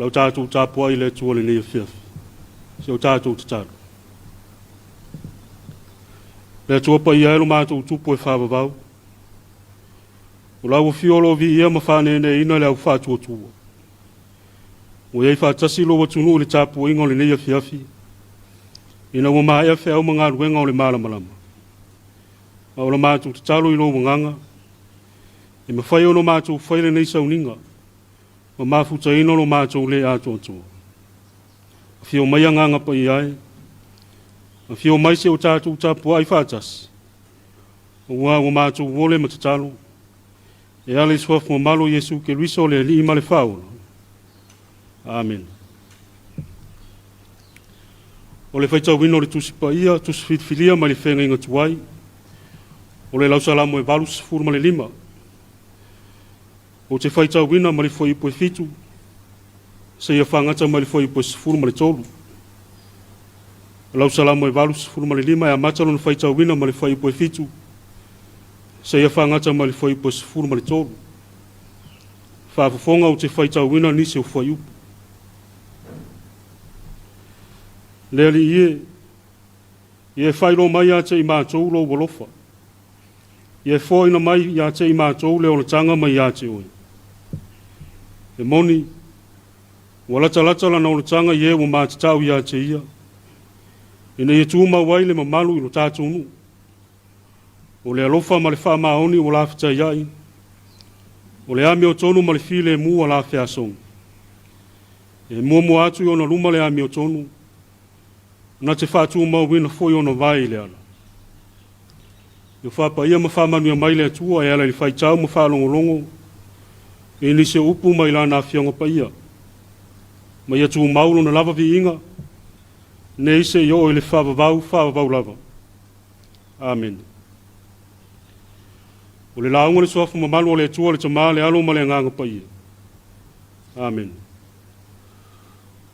o tatou tapuai i le Atua i lenei afiafi. Si o tatou tatalo. Le Atua paia e lo matou tupu e faavavau. O lau afio o lo o viia ma faaneeneeina le au faatuatua. Ua i ai faatasi lou atunuu i le tapuaiga o lenei afiafi, ina ua maea feau ma galuega o le malamalama. A o la matou tatalo i lou agaga, e mafai ona matou fai lenei sauniga ma mafutaina lo matou le atoatoa. Afio mai Agaga Paia e, afio mai se o tatou tapuai faatasi, aua ua matou ole ma tatalo, e ala i suafa mamalu o Iesu Keriso le Alii ma le Faaola. Amene. O le faitauina o le Tusi Paia, Tusi Filifilia mai le Feagaiga Tuai, o le Lausalamo e 85. Ou te faitauina mai le fuaiupu e 7 seia fagata mai le fuaiupu e 13. O lau Salamo e 85 e amata lona faitauina mai le fuaiupu e 7 seia fagata mai le fuaiupu e 13. Faafofoga ou te faitauina nisi o fuaiupu. Le Alii e, ia e faailoa mai ia te i matou lou alofa. Ia e foaina mai ia te i matou le olataga mai ia te oe. E moni, ua latalata lana olataga i e ua matatau ia te ia, ina ia tumau ai le mamalu i lo tatou nuu. O le alofa ma le faamaoni ua lafetaiai, o le amiotonu ma le filemu ua lafeasogi. E muamua atu i ona luma le amiotonu, na te faatumauina foi ona vae i le ala. Ia faapaia ma faamanuia mai le Atua e ala i le faitau ma faalogologo i nisi o upu mai Lana Afioga Paia, ma ia tumau Lona lava viiga, nei se i oo i le faavavau faavavau lava. Amene. O le lauga le suafa mamalu o le Atua, le Tama, le Alo ma le Agaga Paia. Amene.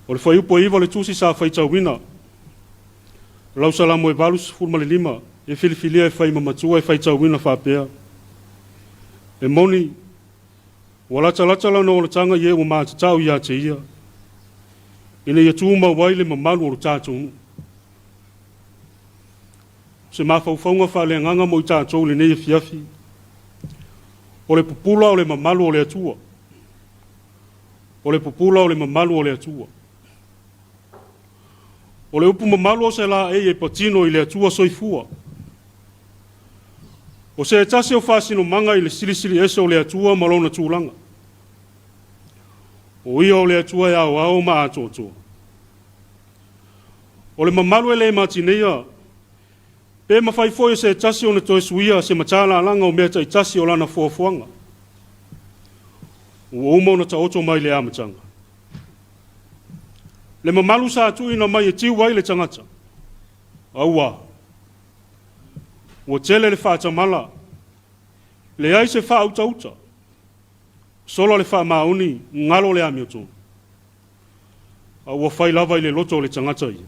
O le fuaiupu e 9 o le tusi sa faitauina, lau Salamo e 85, e filifilia e fai ma matua e faitauina faapea, E moni, ua latalata lana olataga i e ua matatau ia te ia, ina ia tumau ai le mamalu o lo tatou nuu. O se mafaufauga faaleagaga mo i tatou i lenei afiafi, o le pupula o le mamalu o le Atua. O le pupula o le mamalu o le Atua. O le upu mamalu o se laei e patino i le Atua soifua. O se tasi o faasinomaga i le silisili ese o le Atua ma lona tulaga. O ia o le Atua e aoao ma atoatoa. O le mamalu e le matineia, pe mafai foi e se tasi ona toe suia se matalalaga o mea taitasi o lana foafoaga. Ua uma ona taoto mai le amataga. Le mamalu sa tuuina mai e tiu ai le tagata. Aua, ua tele le faatamala, leai se faautauta, sola le faamaoni, galo le amiotonu. A ua fai lava i le loto o le tagata ia.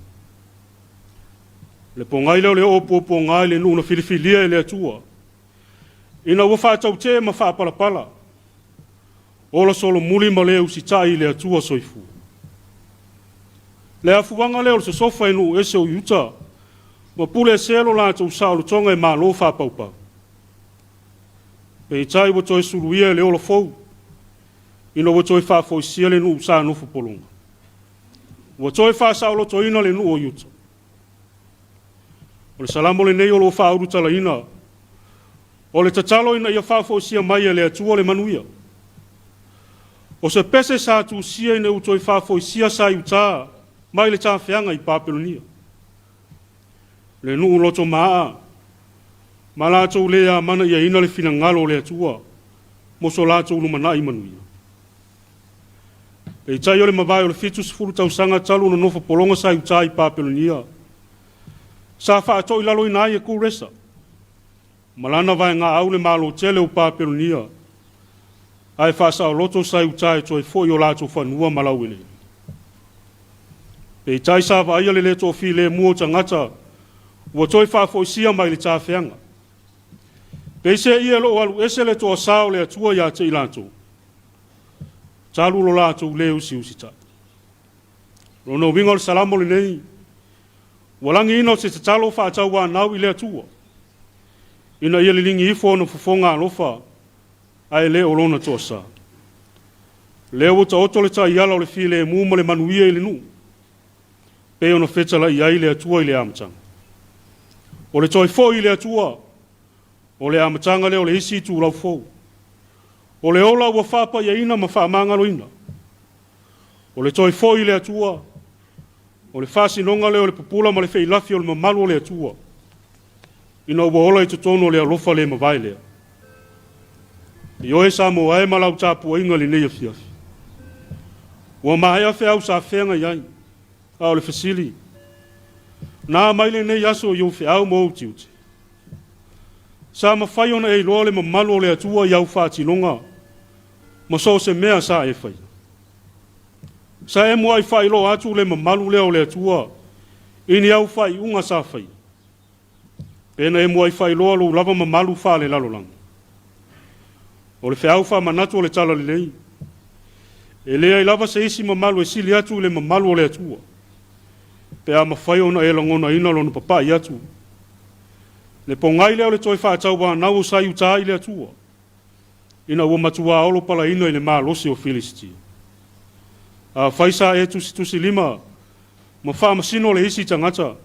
Le pogai lea o le oo puapuaga i le nuu na filifilia e le Atua, ina ua faatautee ma faapalapala, ola solomuli ma le usitai i le Atua soifua. Le afuaga lea o le sosofa i nuu ese o Iuta, ma pule esea lo latou saolotoga e malo faapaupau. Peitai ua toe suluia e le ola fou, ina ua toe faafoisia le nuu sa nofo pologa. Ua toe faasaolotoina le nuu o Iuta. O le salamo lenei o lo o faaulutalaina, o le tatalo ina ia faafoisia mai e le Atua le manuia. O se pese sa tusia ina ua toe faafoisia sa Iuta mai le tafeaga i Papelonia. Le nuu loto maa ma latou le amanaiaina le finagalo o le Atua mo so latou lumanai manuia. Peitai o le mavae o le 70 tausaga talu ona nofo pologa sa Iuta i Papelonia, sa faatoilaloina ai e Kuresa ma lana vaegaau le malo tele o Papelonia, ae faasaoloto sa Iuta e toe foi o latou fanua ma laueleele. Peitai sa vaaia le le toafilemu o tagata ua toe faafoisia mai le tafeaga. Peiseai e lo o alu ese le toasā o le Atua ia te i latou, talu lo latou le usiusitai. O lona uiga o le Salamo lenei, ua lagiina o se tatalo faatauanau i le Atua, ina ia liligi ifo ona fofoga alofa, ae le o lona toasa. Lea ua taoto le taiala o le filemu ma le manuia i le nuu, pei ona fetalai ai le Atua i le amataga. O le toe foi i le Atua, o le amataga lea o le isi itulau fou. O le ola ua faapaiaina ma faamagaloina. O le toe foi i le Atua, o le faasinoga lea o le pupula ma le feilafi o le mamalu o le Atua, ina ua ola i totonu o le alofa le mavae lea. Ioe Samoa e ma lau tapuaiga i lenei afiafi. Ua maea feau sa feagai ai, a o le fesili, na mai lenei aso i ou feau ma ou tiute? Sa mafai ona e iloa le mamalu o le Atua i au faatinoga ma so o se mea sa e faia. Sa e muai faailoa atu le mamalu lea o le Atua i ni au faaiuga sa faia. Pe na e muai faailoa lou lava mamalu faalelalolagi. O le feau faamanatu o le Talalelei, e leai lava se isi mamalu e sili atu i le mamalu o le Atua, pe a mafai ona e lagonaina lona papai atu. Le pogai lea o le toe faatauanau o sa i uta i le Atua, ina ua matuā olo palaina i le malosi o Filisitia. Afai sa e tusitusilima ma faamasino le isi tagata,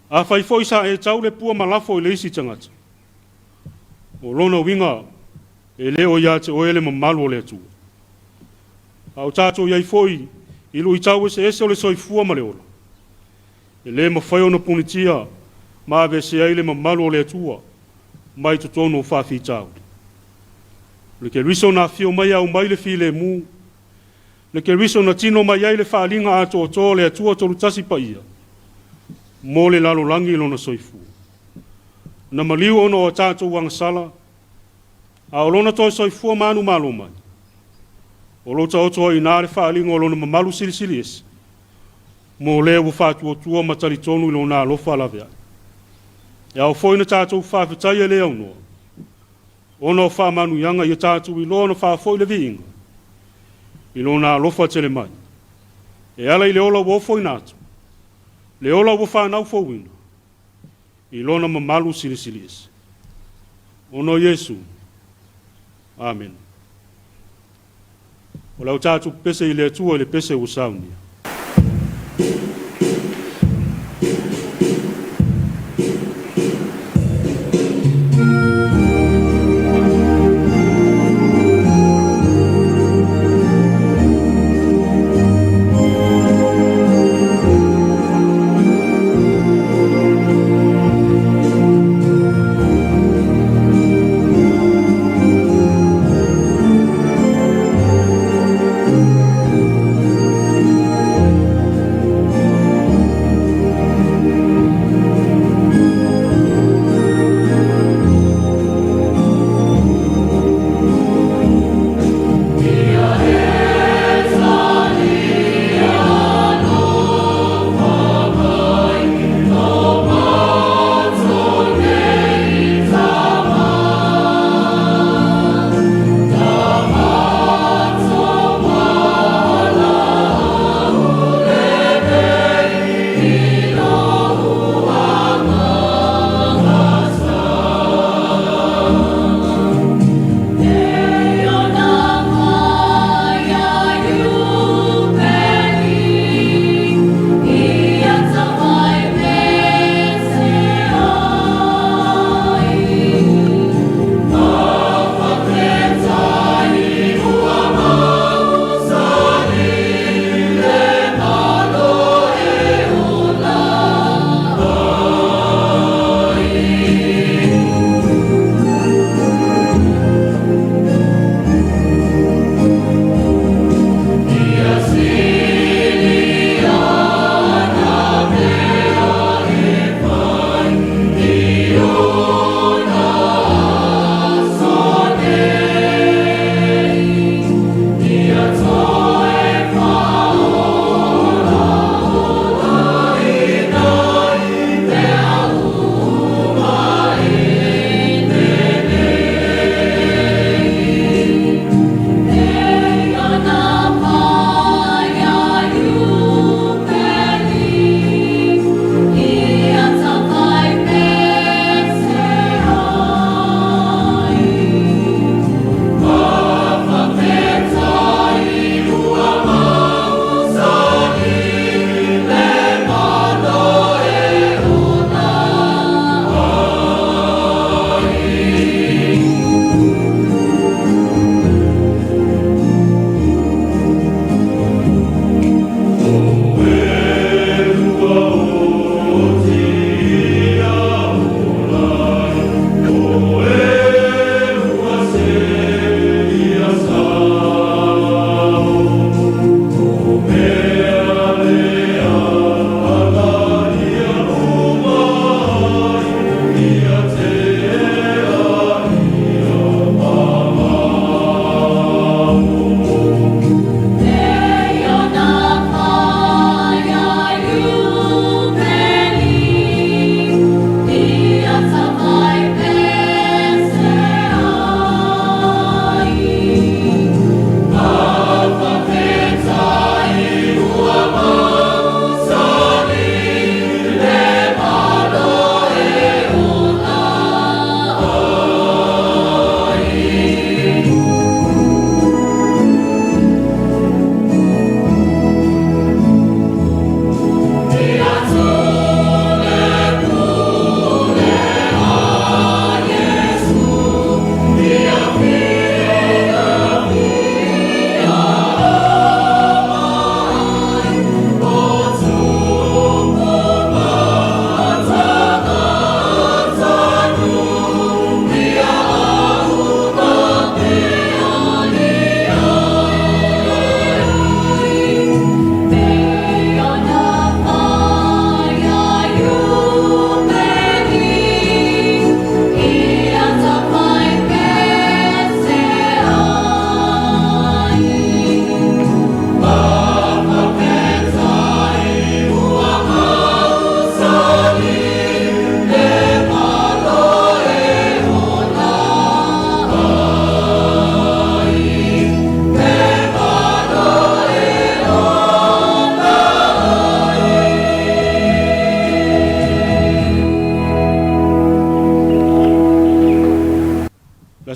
afai foi sa e tau le pua malafo i le isi tagata, o lona uiga e le o ia te oe le mamalu o le Atua. A o tatou i ai foi i luitau eseese o le soifua ma le ola, e le mafai ona punitia ma aveesea ai le mamalu o le Atua mai totonu o faafitauli. O le Keriso na afio mai e aumai le filemu, le Keriso na tino mai ai le faaaliga atoatoa o le Atua Tolutasi Paia mo le lalolagi i lona soifua. Na maliu ona o a tatou agasala, a o lona toe soifua manumalo mai, o lo o taoto ai i ina le faaaliga o lona mamalu silisili ese, mo le ua faatuatua ma talitonu i lona alofa laveai. E ao foi ona tatou faafetai e le aunoa, ona o faamanuiaga ia tatou iloa ona faafoi le viiga i lona alofa tele mai, e ala i le ola ua ofoina atu, le ola ua fanau fouina, i lona mamalu silisili ese. Ona o Iesu. Amene. O le a tatou pepese i le Atua i le pese ua saunia.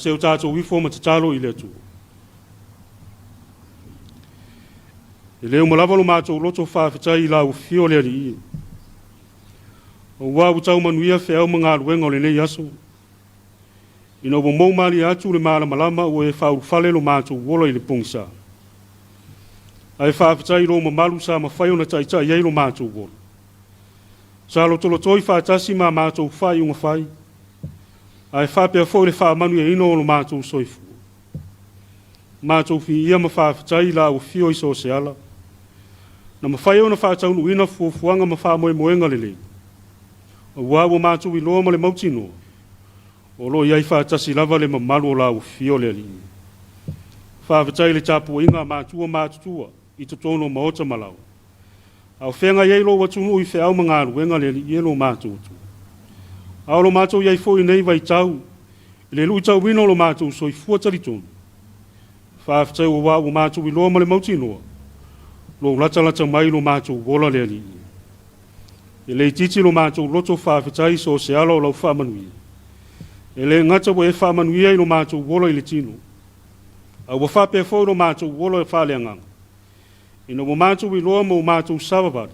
se o tatou ifo ma tatalo i le Atua. E le uma lava lo matou loto faafetai i lau afio le Alii e. Aua ua tau manuia feau ma galuega o lenei aso, ina ua mou malie atu le malamalama ua e faaulufale lo matou ola i le pogisa. Ae faafetai i lou mamalu sa mafai ona taitai ai lo matou ola. Sa lotolotoi faatasi ma matou faaiuga fai, ae faapea foi le faamanuiaina o lo matou soifua. Matou viia ma faafetai i lau afio i so o se ala, na mafai ona faataunuuina fuafuaga ma faamoemoega lelei, aua ua matou iloa ma le mautinoa, o lo o i ai faatasi lava le mamalu o lau afio le Alii. Faafetai i le tapuaiga a matua matutua i totonu o maota ma laoa, a o feagai ai lou atunuu i feau ma galuega le Alii e lo matou Atua. A o lo matou i ai foi i nei vaitau i le luitauina o lo matou soifua talitonu, faafetai aua ua matou iloa ma le mautinoa lou latalata mai i lo matou ola le Alii. E le itiiti lo matou loto faafetai i so o se ala o lau faamanuia. E le gata ua e faamanuia i lo matou ola i le tino, a ua faapea foi lo matou ola faaleagaga, ina ua matou iloa ma ua matou savavali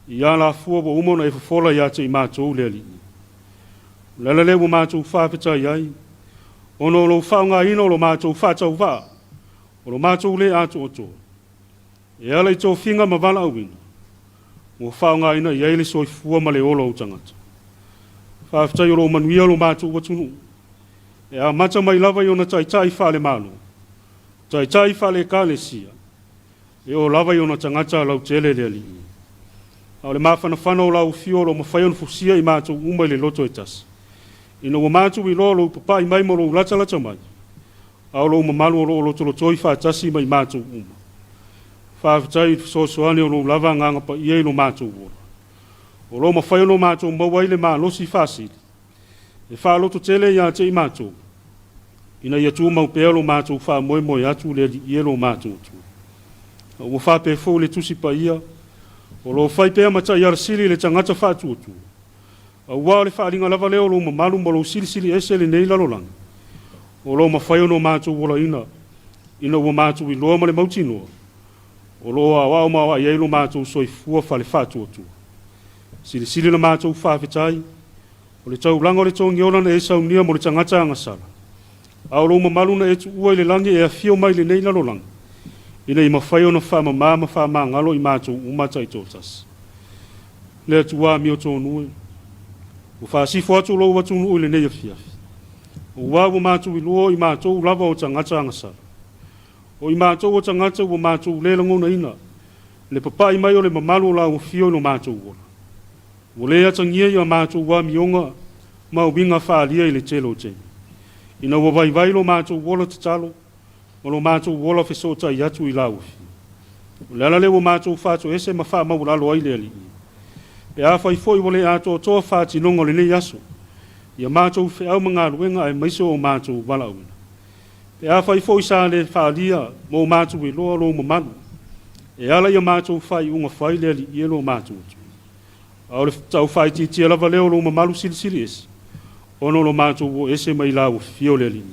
i alafua ua uma ona e fofola ia te i matou le Alii. O le ala lea ua matou faafetai ai, ona o lou faaaogaina o lo matou faatauvaa, o lo matou le atoatoa, e ala i tofiga ma valaauina, ua faaaogaina i ai le soifua ma le ola o tagata. Faafetai o lo o manuia lo matou atunuu, e amata mai lava i ona taitai faalemalo, taitai faale-Ekalesia, e oo lava i ona tagata lautele le Alii. A o le mafanafana o lau afio o lo o mafai ona fusia i matou uma i le loto e tasi, ina ua matou iloa lou papai mai ma lou latalata mai, a o lou mamalu o lo o lotolotoi faatasi ma i matou uma. Faafetai i le fesoasoani o lou lava Agaga Paia i lo matou ola, o lo o mafai ona matou maua ai le malosi faasili e faalototele ia te i matou, ina ia tumau pea lo matou faamoemoe atu le Alii e lo matou Atua. A ua faapea foi le Tusi Paia, o lo o fai pea ma taiala sili i le tagata faatuatua, aua o le faaaliga lava lea o lou mamalu ma lou silisili ese i lenei lalolagi, o lo o mafai ona matou olaina, ina ua matou iloa ma le mautinoa, o lo o aoao ma aoai ai lo matou soifua faale-faatuatua. Silisili la matou faafetai, o le taulaga o le togiola na e saunia mo le tagata agasala, a o lou mamalu na e tuua i le lagi e afio mai i lenei lalolagi, ina ia mafai ona faamama ma faamagalo i matou uma taitoatasi. Le Atua amiotonu e, ua faasifo atu lou atunuu i lenei afiafi, aua ua matou iloa o i matou lava o tagata agasala, o i matou o tagata ua matou le lagonaina le papai mai o le mamalu o lau afio i lo matou ola. Ua le atagia i a matou amioga ma uiga faaalia i le tele o taimi, ina ua vaivai lo matou ola tatalo ma lo matou ola fesootai atu i lau afio. O le ala lea ua matou faatoese ma faamaualalo ai le Alii. Pe afai foi ua le atoatoa faatinoga o lenei aso, ia matou feau ma galuega aemaise o matou valaauina. Pe afai foi sa le faaalia mo matou iloa lou mamalu, e ala i a matou faaiuga fai le Alii e lo matou Atua. A o le tau faaitiitia lava lea o lou mamalu silisili ese, ona o lo matou o ese mai lau afio le Alii.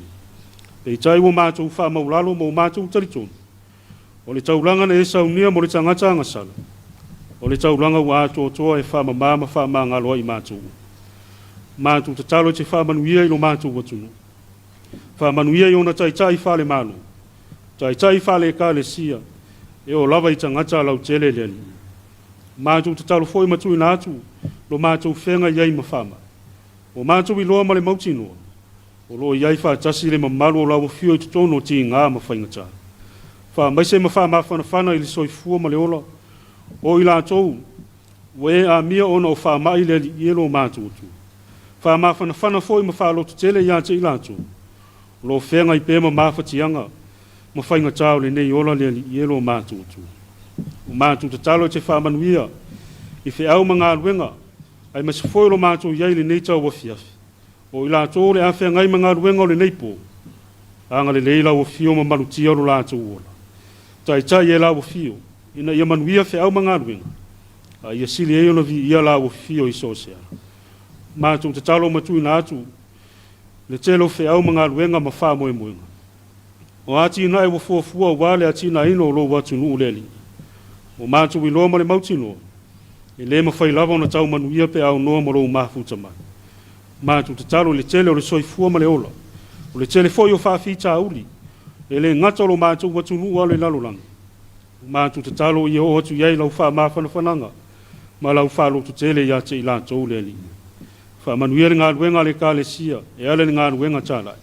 Peitai ua matou faamaulalo ma ua matou talitonu, o le taulaga na e saunia mo le tagata agasala, o le taulaga ua atoatoa e faamama ma faamagalo ai i matou uma. Matou tatalo e te faamanuia i lo matou atunuu. Faamanuia i ona taitai faalemalo, taitai faale-Ekalesia, e oo lava i tagata lautele le Alii. Matou tatalo foi ma tuuina atu lo matou feagai ai ma faamai. Ua matou iloa ma le mautinoa, o lo o i ai faatasi le mamalu o lau afio i totonu o tiga ma faigata. Faamaise ma faamafanafana i le soifua ma le ola o i latou ua e amia ona o faamai le Alii e lo matou Atua. Faamafanafana foi ma faalototele ia te i latou o lo o feagai pea ma mafatiaga ma faigata o lenei ola le Alii e lo matou Atua. Ua matou tatalo e te faamanuia i feau ma galuega aemaise foi o lo matou i ai i lenei tauafiafi. O i latou o le a feagai ma galuega o lenei po, agalelei lau afio ma malutia lo latou ola. Taitai e lau afio, ina ia manuia feau ma galuega, a ia sili ai ona viia lau afio i so o se ala. Matou tatalo ma tuuina atu Le tele o feau ma galuega ma faamoemoega. O atinae ua fuafua aua le atinaeina o lou atunuu le Alii. Ua matou iloa ma le mautinoa, e le mafai lava ona tau manuia pe a aunoa ma lou mafuta mai. Matou tatalo i le tele o le soifua ma le ola, o le tele foi o faafitauli, e le gata o lo matou atunuu a o le lalolagi. Ua matou tatalo ia oo atu i ai lau faamafanafanaga ma lau faalototele ia te i latou le Alii. Faamanuia le galuega a le Ekalesia e ala i le galuega talai,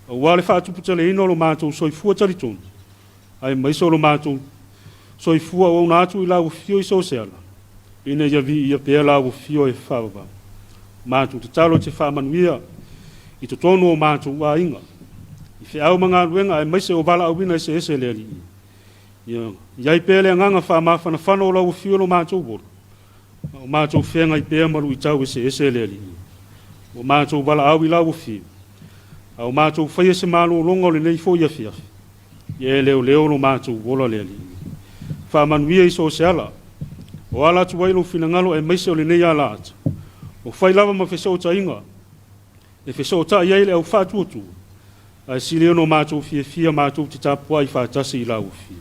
aua le faatuputeleina o lo matou soifua talitonu, aemaise o lo matou soifua auauna atu i lau afio i so o se ala, ina ia viia pea lau afio e faavavau. Matou tatalo e te faamanuia i totonu o matou aiga, i feau ma galuega aemaise o valaauina eseese le Alii. Ia i ai pea le agaga faamafanafana o lau afio i lo matou ola, a o matou feagai pea ma luitau eseese le Alii. Ua matou valaau i lau afio, a o matou faia se malologa o lenei foi afiafi, ia e leoleo lo matou ola le Alii. Faamanuia i so o se ala, o ala atu ai lou finagalo aemaise o lenei alaata, o fai lava ma fesootaiga, e fesootai ai le au faatuatua, ae sili ona o matou fiafia matou te tapuai faatasi i lau afio.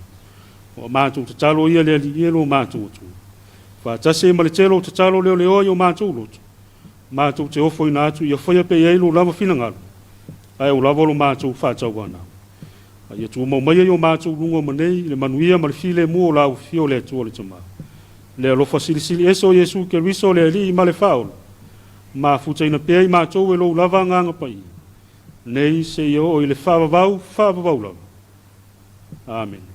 O a matou tatalo ia le Alii e lo matou Atua. Faatasi ai ma le tele o tatalo leoleoa i o matou loto, matou te ofoina atu ia faia pea i ai lou lava finagalo, ae o lava lo matou faatauanau. A ia tumau maia i o matou luga ma nei i le manuia ma le filemu o lau afio le Atua le Tama. Le alofa silisili ese o Iesu Keriso le Alii ma le Faaola, mafutaina pea i matou e lou lava Agaga Paia, nei seia oo i le faavavau faavavau lava. Amene.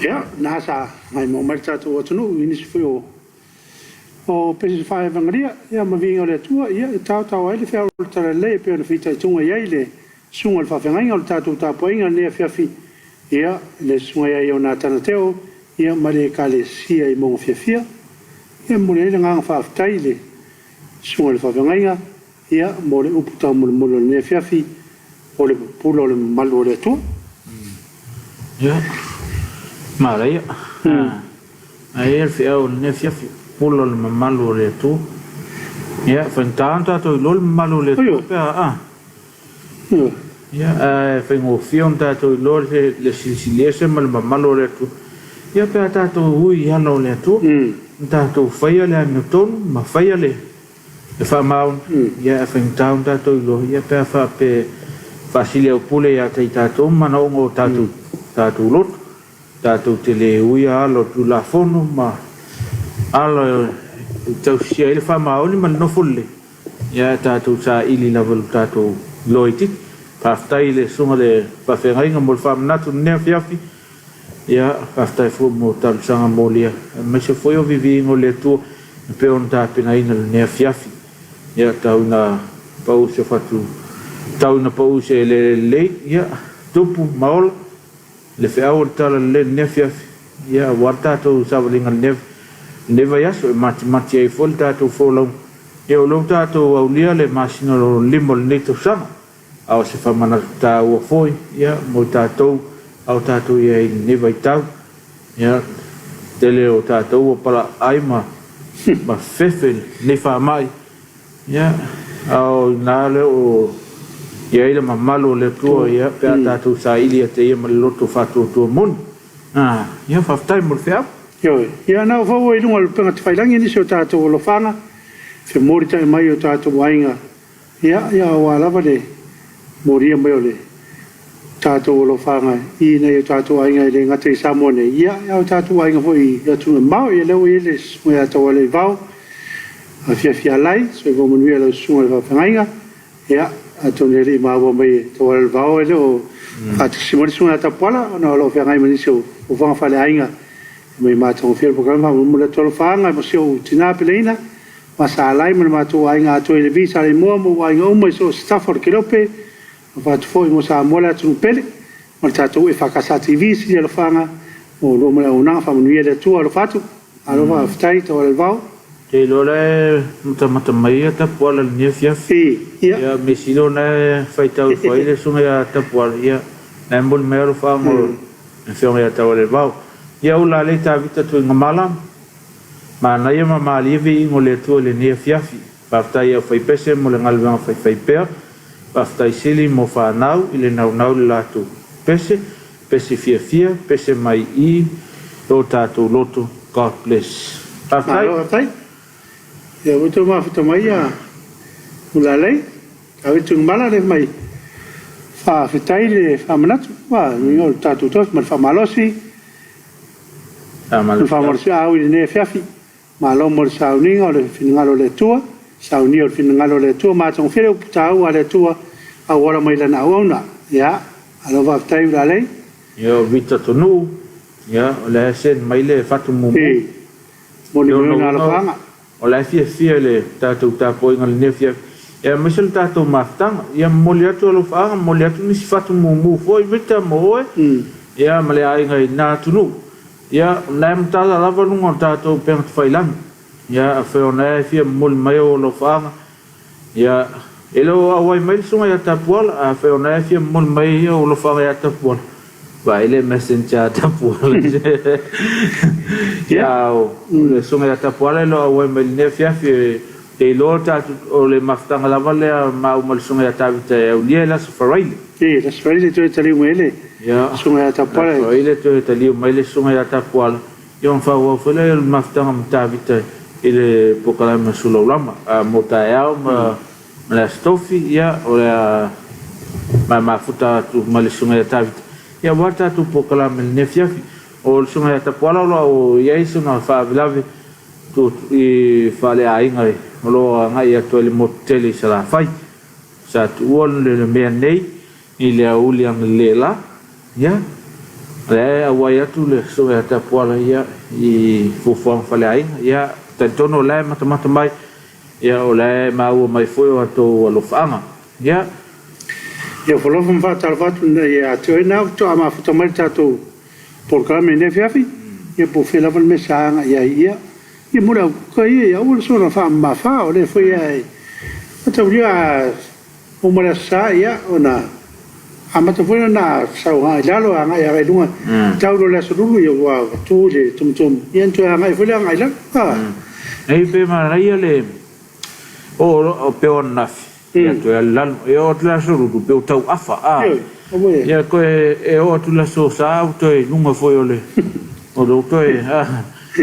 Ia, na sa maimoa mai le tatou atunuu i nisi foi o O pese faevagelia, ia, ma viiga o le Atua, ia, e taotao ai le feau o le Talalelei e pei ona fitaituga i ai le susuga i le faafeagaiga o le tatou tapuaiga i lenei afiafi, ia, le susuga ia Ionatana Teo, ia, ma le Ekalesia i Maugafiafia. Ia, e momoli ai le agaga faafetai i le susuga i le faafeagaiga, ia, mo le upu taumolimoli o lenei afiafi, o le pupula o le mamalu o le Atua. Ia, manaia. Aia le feau o lenei afiafi, pupula o le mamalu o le Atua. Ia, faigata ona tatou iloa le mamalu o le Atua pe a, a. Ia, ae faigofie ona tatou iloa le silisili ese ma le mamalu o le Atua. Ia, pe a tatou ui i ala o le Atua, ma tatou faia le amiotonu ma faia le faamaoni, ia, ae faigata ona tatou iloa, ia, pe a faapea e faasiliaupule ia te i tatou manaoga o tatou loto. Tatou te le uia ala o Tulafono ma ala e tausisia ai le faamaoni ma le nofo lelei, ae tatou saili lava i lo tatou iloa itiiti. Faafetai i le Susuga i le Faafeagaiga mo le faamanatu i lenei afiafi. Ia, faafetai foi mo talosaga molia, aemaise foi o viviiga o le Atua e pei ona tapenaina i lenei afiafi. Ia, tau ina pau se fatu, tau ina pau se eleele lelei, ia, tupu ma ola. Le feau o le Tala Lelei i lenei afiafi, ia, aua le tatou savaliga i lenei, lenei vaiaso e matimati ai foi le tatou folauga. Ia, o lea ua tatou aulia le masina lona lima o lenei tausaga, a o se faamanatu taua foi, ia, mo i tatou a o tatou i ai i lenei vaitau. Ia, tele o tatou ua palaai ma, ma fefe i lenei faamai, Ia, a o i ina lea o i ai le mamalu o le Atua, ia, pe a tatou saili ia te Ia ma le loto faatuatua moni. A, ia, faafetai mo le feau. Ioe. Ia, na o fau ai i luga o le upega tafailagi nisi o tatou alofaga, femolitai mai o tatou aiga, ia, ia, aua lava le molia mai o le tatou alofaga i nai o tatou aiga e le gata i Samoa nei, ia, a o tatou aiga foi i atunuu e mamao. Ia, lea ua i ai le Susuga ia Taualeivao Afiafi Alai, soifua manuia lau susuga i le faafeagaiga. Ia, atonu e le i maua mai e Taualeivao e le o faatasi mai le Susuga ia Tapuala ona o lo o feagai ma nisi o fuafuaga faaleaiga e mai matagofie le polokalame. Faamolemole atu alofaaga ma si ou tina peleina ma Sa Alai ma le matou aiga atoa i Levi Saleimoa ma ou aiga uma i so o se tafa o le Kelope. Alofa atu foi mo Samoa le atunuu pele ma le tatou EFKS TV sili alofaga mo oulua ma le auaunaga faamanuia le Atua alofa atu malo faafetai Taualelevao. Te iloa la e matamata mai ia Tapuala i lenei afiafi. Ia. Ia mea sili o na e faitau ifo ai le susuga ia Tapuala, ia na e momoli mai alofaaga o le afioga ia Taualelevao. Ia ula lei Tavita Tuigamala, manaia ma malie viiga o le Atua i lenei afiafi. Faafetai i aufaipese mo le galuega faifaipea. Faafetai sili mo fanau i le naunau i le latou pese, pese fiafia, pese mai i lo tatou loto. God bless. Faafetai. Malo faafetai. Ia ua outou mafuta mai ia Ulalei, Tavita Tuigamala le mai faafetai le faamanatu. Ua o le tatou tofi ma le faamalosi. Faamalosi. Faamalosi au i lenei afiafi. Malo mo le sauniga o le finagalo o le Atua, saunia o le finagalo o le Atua, matagofie le upu taua a le Atua, auala mai Lana auauna. Ia, malo faafetai Ulalei. Ia o Vita Tonuu, ia o la e send mai le fatu mumu. E moni mai ona alofaaga. O la e fiafia i le tatou tapuaiga i lenei afiafi, ia aemaise le tatou mafutaga. Ia momoli atu alofaaga, momoli atu nisi fatu mumu foi Vita mo oe, ia ma le aiga i lena atunuu. Ia, o lena e matala lava luga o le tatou upega tafailagi. Ia, afai o lena e fia momoli mai ou alofaaga, ia, e le o auai mai le susuga ia Tapuala, ae afai o lena e fia momoli mai ou alofaaga ia Tapuala, vaai le messenger a Tapuala. Ia, o le susuga ia Tapuala e le o auai mai i lenei afiafi, te iloa o le mafutaga lava lea maua ma le susuga ia Tavita e aulia i le Aso Faraile. E, le Aso Faraile toe taliu mai ai le susuga ia Tapuala. Aso Faraile toe taliu mai le susuga ia Tapuala, ia ona faaauau foi lea o le mafutaga ma Tavita i le polokalame o Sulaulama. A mo taeao ma le Aso Tofi, ia o le a mafuta atu ma le susuga ia Tavita, ia aua le tatou polokalame i lenei afiafi. O le susuga ia Tapuala o lo o i ai sona faalavelave i faaleaiga o lo o agai atu ai i le motu tele i Salafai. Sa tuua le mea nei i le aoauli analeila, ia, o lea e auai atu le Susuga ia Tapuala ia i fuafuaga faleaiga, ia, Talitonu o la e matamata mai, ia o la e maua mai foi o atou alofaaga. Ia. Ia ua ma faatalofa atu ia te oe na faatoa mafuta mai le tatou polokalame i lenei afiafi. Ia po o fea lava le mea sa agai ai ia. Ia mo le au kuka ia, ia aua le soona faamamafa o lea foi e mataulia a uma le Aso Sa ia ona amata foi ona sau agai i lalo agai agai i luga tau loa le Aso Lulu ia ua tu i le tumutumu ia ona toe agai foi lea agai i lalo. Nei pe manaia le o peo ananafi ia toe alu i lalo e oo atu le Aso Lulu pe ua tau afa a ia toe e oo atu le Aso Sa ua toe i luga foi o le o le toe a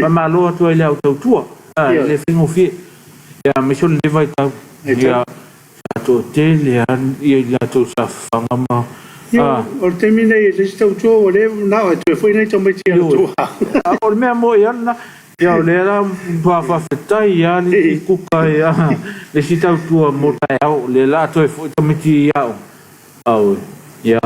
faamalo atu ai i le au tautua a e le faigofie ia aemaise o lenei vaitau ia sa toatele lava ia i latou sa fafaga ma a. O le taimi lenei e le isi tautua ua le manao e toe foi nai tamaiti i latou a o le mea moi lava lena. Ia o lea la matua faafetai lava le isi kuka ia le isi tautua mo taeao, o lea la a toe foi tamaiti i aoga, auē, ia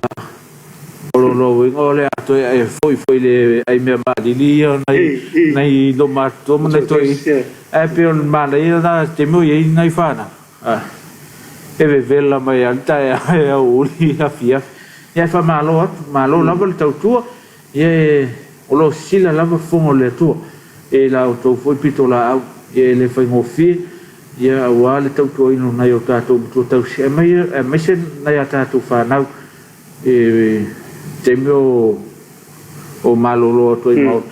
o lona uiga o le a toe e foi foi i le ai mea maalili ia nai nai lomatutua ma nai toeaiina. Ae pei o le manaia lena i le taimi o i ai nai fanau, e vevela mai lava le taeao e aoauli afiafi. Ia ae faamalo atu, malo lava le tautua. Ia e, o lo o sisila lava fofoga o le Atua e la outou foi pitolaau, ia e le faigofie, ia aua le tautuaina o nai o tatou matua tausi, aemaise nai a tatou fanau i taimi o o malolo atu ai i maota,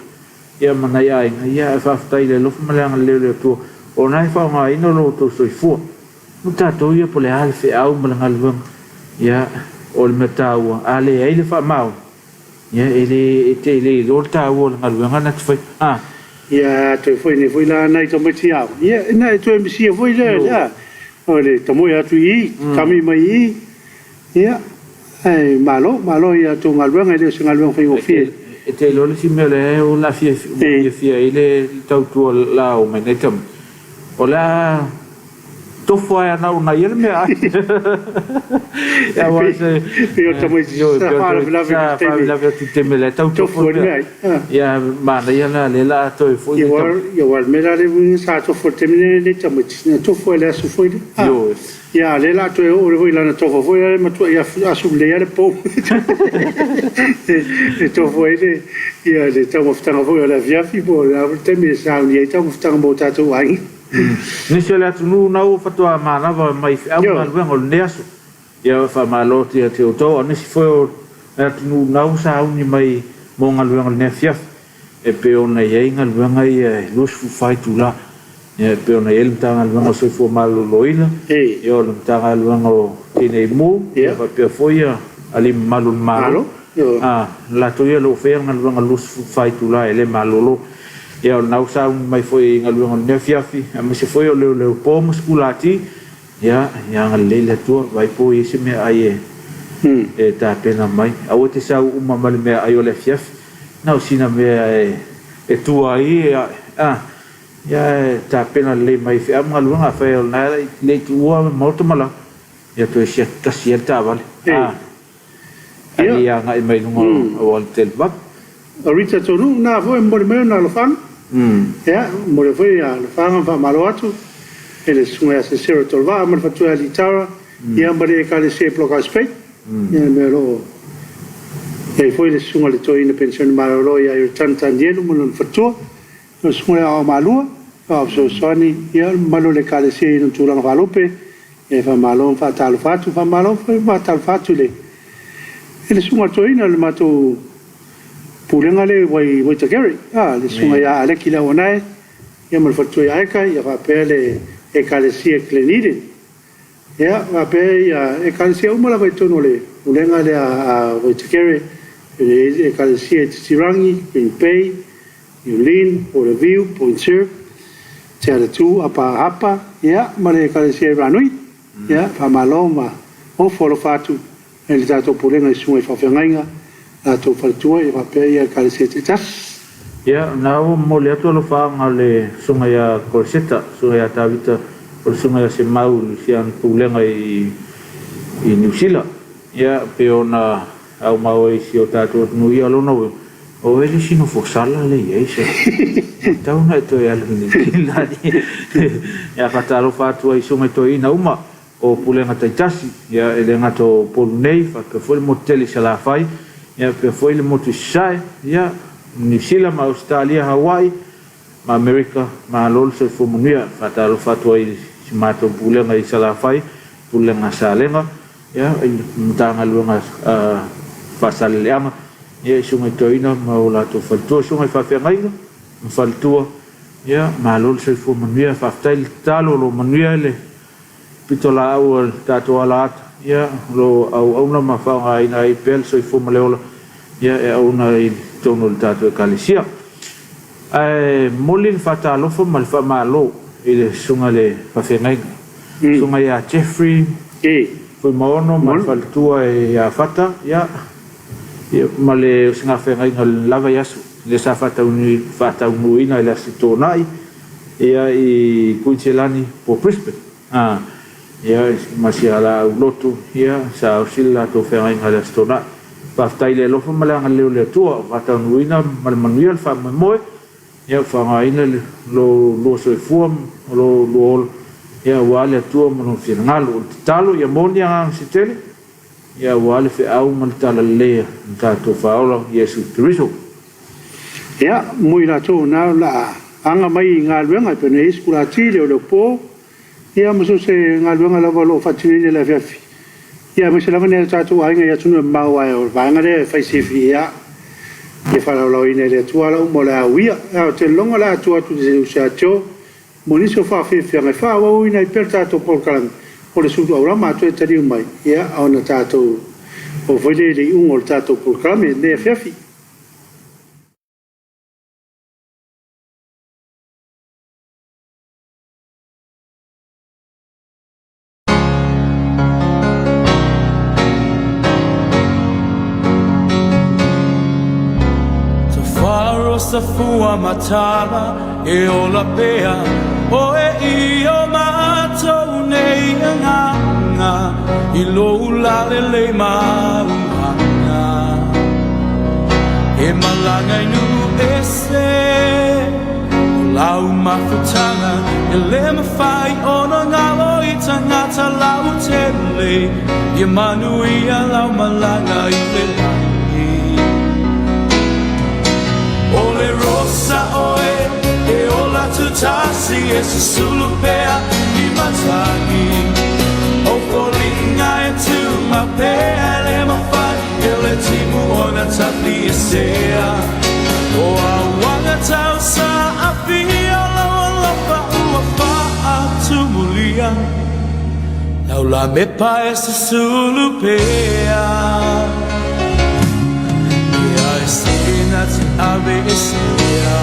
ia ma nai aiga, ia ae faafetai i le alofa ma le agalelei o le Atua, o lena e faaaogaina lo outou soifua. O tatou ia po o le a le feau ma le galuega, ia o le mea taua, a leai le faamaoni, Ia, e le, e te le iloa le taua o le galuega na te faia. A. Ia, toe foi nei foi la nai tamaiti aoga. Ia, ina e toe misia foi lea, lea, o le tamoe atu i i, kami mai i i. Ia, ae malo, malo i a outou galuega, e le o se galuega faigofie. E te iloa le isi mea o lea o le a fiafia ai le tautua la o mai nei tamaiti, o le a Tofo ai ana una ia le mea ai. Aua se pei o tamaiti sa faalavelave i te faalavelave atu i te mea tau tofo le mea ai. Ia manaia la le la toe foi le tau. Ia wa le mea la le sa tofo le taimi nei nei tamaiti na tofo i le aso foi le. Ia le la toe oo le foi lana tofo foi le matua ia asu le ia le pou. E tofo ai le ia le taumafataga foi o le afiafi po o le a foi le taimi e sauni ai taumafataga mo tatou aiga. Nisi o le atunuu na ua faatoa manava mai feau galuega o lenei aso. Ia faamalo atu ia te outou, a o nisi foi o le atunuu na ua sauni mai mo galuega o lenei afiafi, e pei ona i ai galuega ia e 24 itula, ia e pei ona i ai le Matagaluega o Soifua Maloloina, ia o le Matagaluega o Tinei Mu, ia faapea foi ia alii mamalu o le Malo. A, latou ia o lo o faia galuega 24 itula e le malolo. Ia, o lena ua sauni mai foi i galuega o lenei afiafi, aemaise foi o leoleo po ma sikulati. Ia, ia agalelei le Atua, vaai po o i ai se meaai e, e tapena mai. Aua e te sau uma ma le meaai o le afiafi, na o sina mea e, e tua ai, a, ia, e tapena lelei mai i feau ma galuega. Afai o lena e le i tuua maota ma lau, ia toe siaki tasi ai le taavale. A. Ae ia agai mai luga o aualatele vave. O Richard Tonu, na foi e momoli mai ona alofaga. Ia, momoli foi alofaga ma faamalo atu i le Susuga ia Cicero Tolvaa ma le faletua ia Litara, ia ma le Ekalesia i Blockhouse Bay. Ia, le mea o lo o i ai foi le Susuga i le Toeaina Penisione Malolo ia Iritana Tanielu ma lona faletua, o le Susuga ia Aoaomalua, Aoao Fesoasoani, ia, le mamalu o le Ekalesia i ona tulaga faalupe. E faamalo ma faatalofa atu, faamalo foi ma faatalofa atu i le i le susuga i le toeaina o le matou pulega lea i Waitakere, a, le susuga ia Aleki Leauanae, ia ma le faletua ia Eka, ia faapea le Ekalesia Glen Eden. Ia, faapea ia Ekalesia uma lava i totonu o le pulega lea a Waitakere, le Ekalesia i Titirangi, Green Bay, Niu Lynn, Waterview, Point Surf, Te Aratū, Apa Hapa, ia, ma le Ekalesia i Ranui. Ia, faamalo ma ofo alofa atu i le tatou Pulega i Susuga i Faafeagaiga, latou faletua, ia faapea ia Ekalesia taitasi. Ia, na ua momoli atu alofaaga o le Susuga ia Koleseta, Susuga ia Tavita, o le Susuga ia Semau i si ana Pulega i Niu Sila. Ia, pei ona aumau ai i si o tatou atunuu, ia lona uiga, O oe le isi nofo sala lea i ai se tatau ona e toe alu i Niu Sila. Ia faatalofa atu ai i susuga i toeaiina uma o Pulega taitasi, ia e le gata o Upolu nei, faapea foi le motu tele i Salafai, ia faapea foi le motu i Sasae, ia Niu Sila ma Ausetalia, Hawaii ma Amerika, malo le soifua manuia. Faatalofa atu ai i si matou Pulega i Salafai, Pulega a Salega, Ia, i le Matagaluega a Faasaleleaga, ia, i susuga i toeaiina ma o latou faletua, susuga i faafeagaiga ma faletua, ia, malo le soifua manuia, faafetai le tatalo, o lo o manuia le pitolaau a le tatou alaata, ia, o lo o auauna ma faaaogaina ai pea le soifua ma le ola, ia, e auauna ai i totonu o le tatou Ekalesia. Ae momoli le faatalofa ma le faamalo i le susuga i le faafeagaiga, susuga ia Jeffrey Fuimaono ma le faletua ia Fata, ia, ma le osigafeagaiga o le la vaiaso lea sa faataunuuina i le Aso Toonai ia i Kuiniselani po o Brisbane. Ia, ma si a laau lotu, ia, sa osi le latou feagaiga i le Aso Toonai. Faafetai i le alofa ma le agalelei o le Atua ua faataunuuina ma le manuia le faamoemoe, ia, ua faaaogaina lo lua soifua ma lo lua ola, ia, aua le Atua ma Lona finagalo. O le tatalo, ia maua ni agaga se tele, ia, aua le feau ma le talalelei a lo tatou Faaola Iesu Keriso. Ia, mo i latou na o le a aga mai i galuega e pei ona i ai sikulati, leoleo po, ia ma so o se galuega lava o lo o faatinoina i le afiafi. Ia aemaise lava nai o tatou aiga i atunuu e mamao ae o le vaega lea e fai sifi ia ia faalaolaoina e le Atua ala uma o le a uia. Ae ou te lagona o le a tuu atu i le uso ia Joe mo nisi o faafiafiaga e faaauauina ai pea le tatou polokalame o le sulu aurama a toe taliu mai ia ona tatou oo foi lea i le iuga o le tatou polokalame i lenei afiafi. Safua matala e ola pea oe i o matou nei agaga i lou lalelei mauaga e malaga i nuu ese o lau mafutaga e le mafai ona galo i tagata lautele ia manuia lau malaga i le lagi. O le rosa oe e ola tutasi e susulu pea i matagi O foliga e tuma pea le mafai e le timu ona tapi e sea O auaga tau sa afia lau alofa ua faatumulia Lau la mepa e susulu pea Ia e sina te ave e sea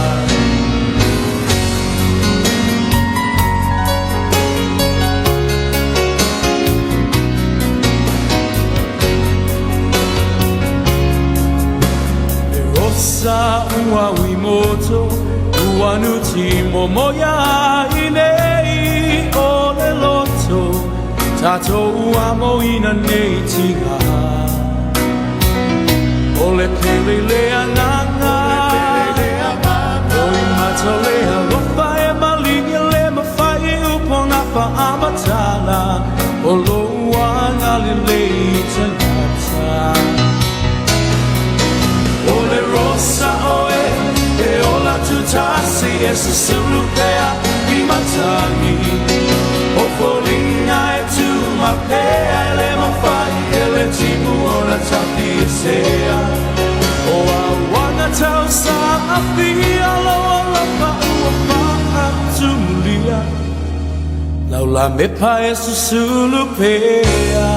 Le rosa ua uimoto ua nuti momoia i nei o le loto tatou amoina nei tiga O le pele le agaga O i mata le alofa e maligi le mafai upona faamatala O lou agalelei tagata O le rosa oe e ola tutasi e susulu pea i matagi O foliga e tuma pea e le mafai e le timu ona tapi e sea O auaga tau sa afia lau alofa ua faatumulia Lau la mepa e susulu pea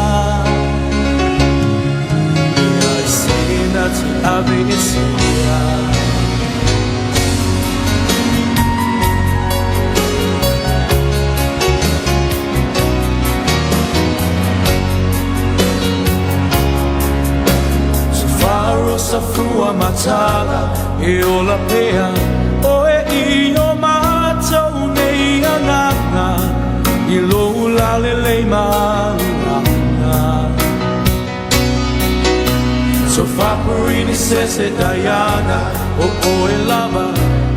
Ia e sina te ave e sea Safaro safua matala e ola pea Oe i o matou nei agaga I lou lalelei maluaga. Tofa Pirinise Diana O oe lava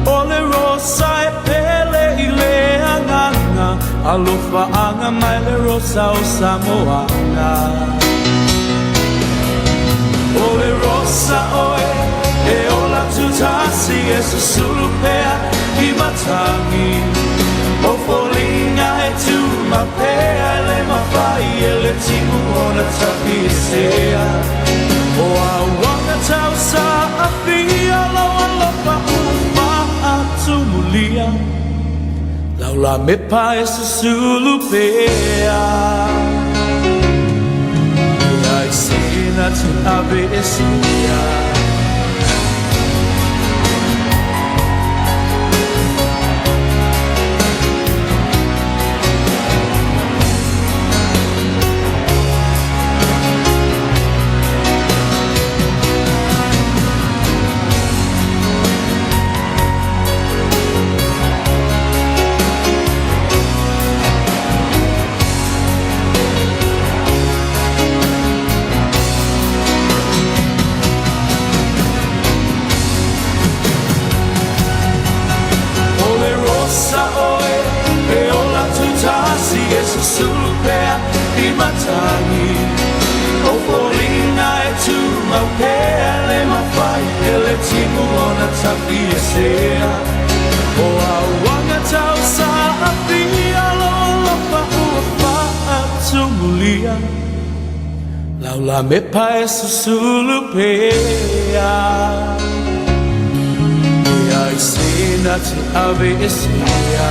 O le rosa e pele i le agaga Alofaaga mai le rosa o Samoaga O le rosa oe e ola tutasi e susulu pea i matagi O foliga e tumau pea e le mafai e le timu ona tafiesea O auaga tau saafia lou alofa ua faatumulia Laulamepa e susulu pea E ai se na te aveesea. O le rosa oe e ola tutasi e susulu pea i matagi O foliga e tumau pea e le mafai e le timu ona tafiesea O auaga tau saafia lou alofa ua faatumulia Laulamepa e susulu pea E ai se na te aveesea.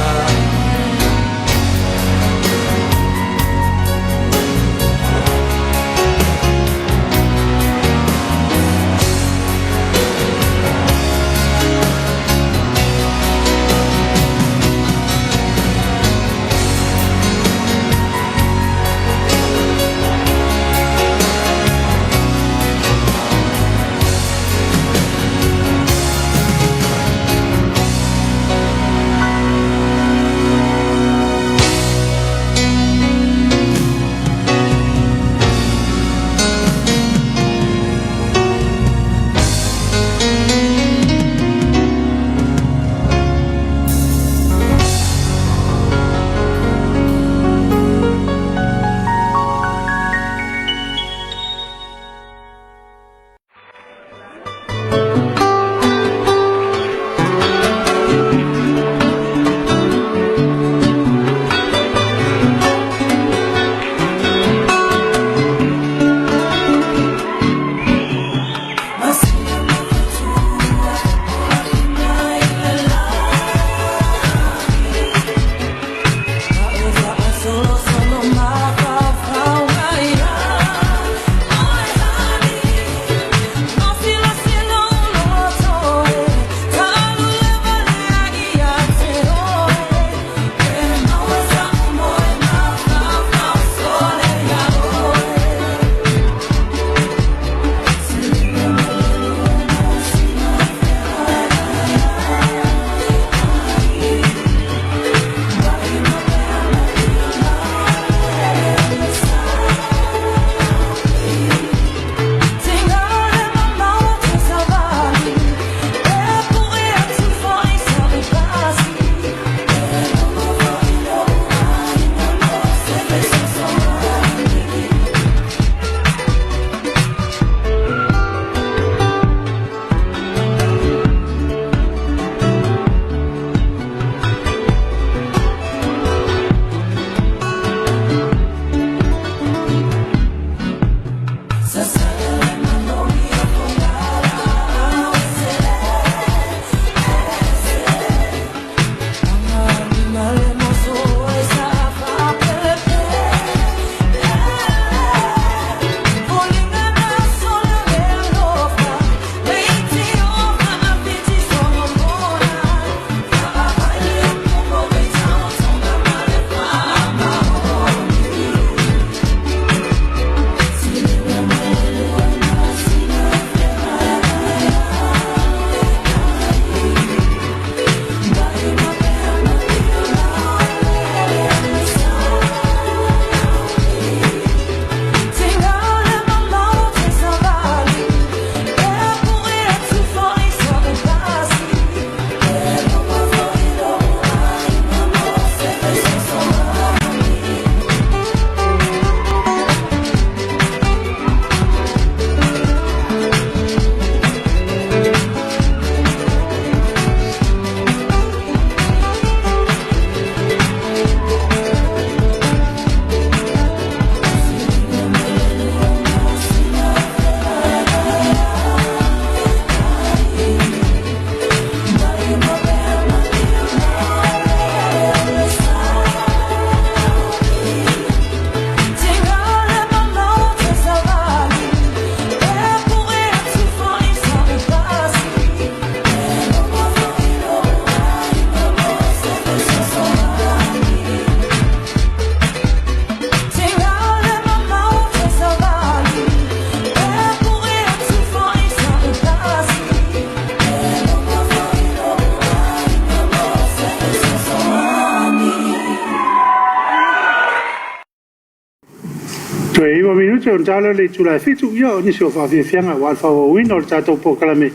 Toe 9 minute ona ta lea o le itula e 7, ia o nisi o faafiafiaga aua le faaauauina o le tatou polokalame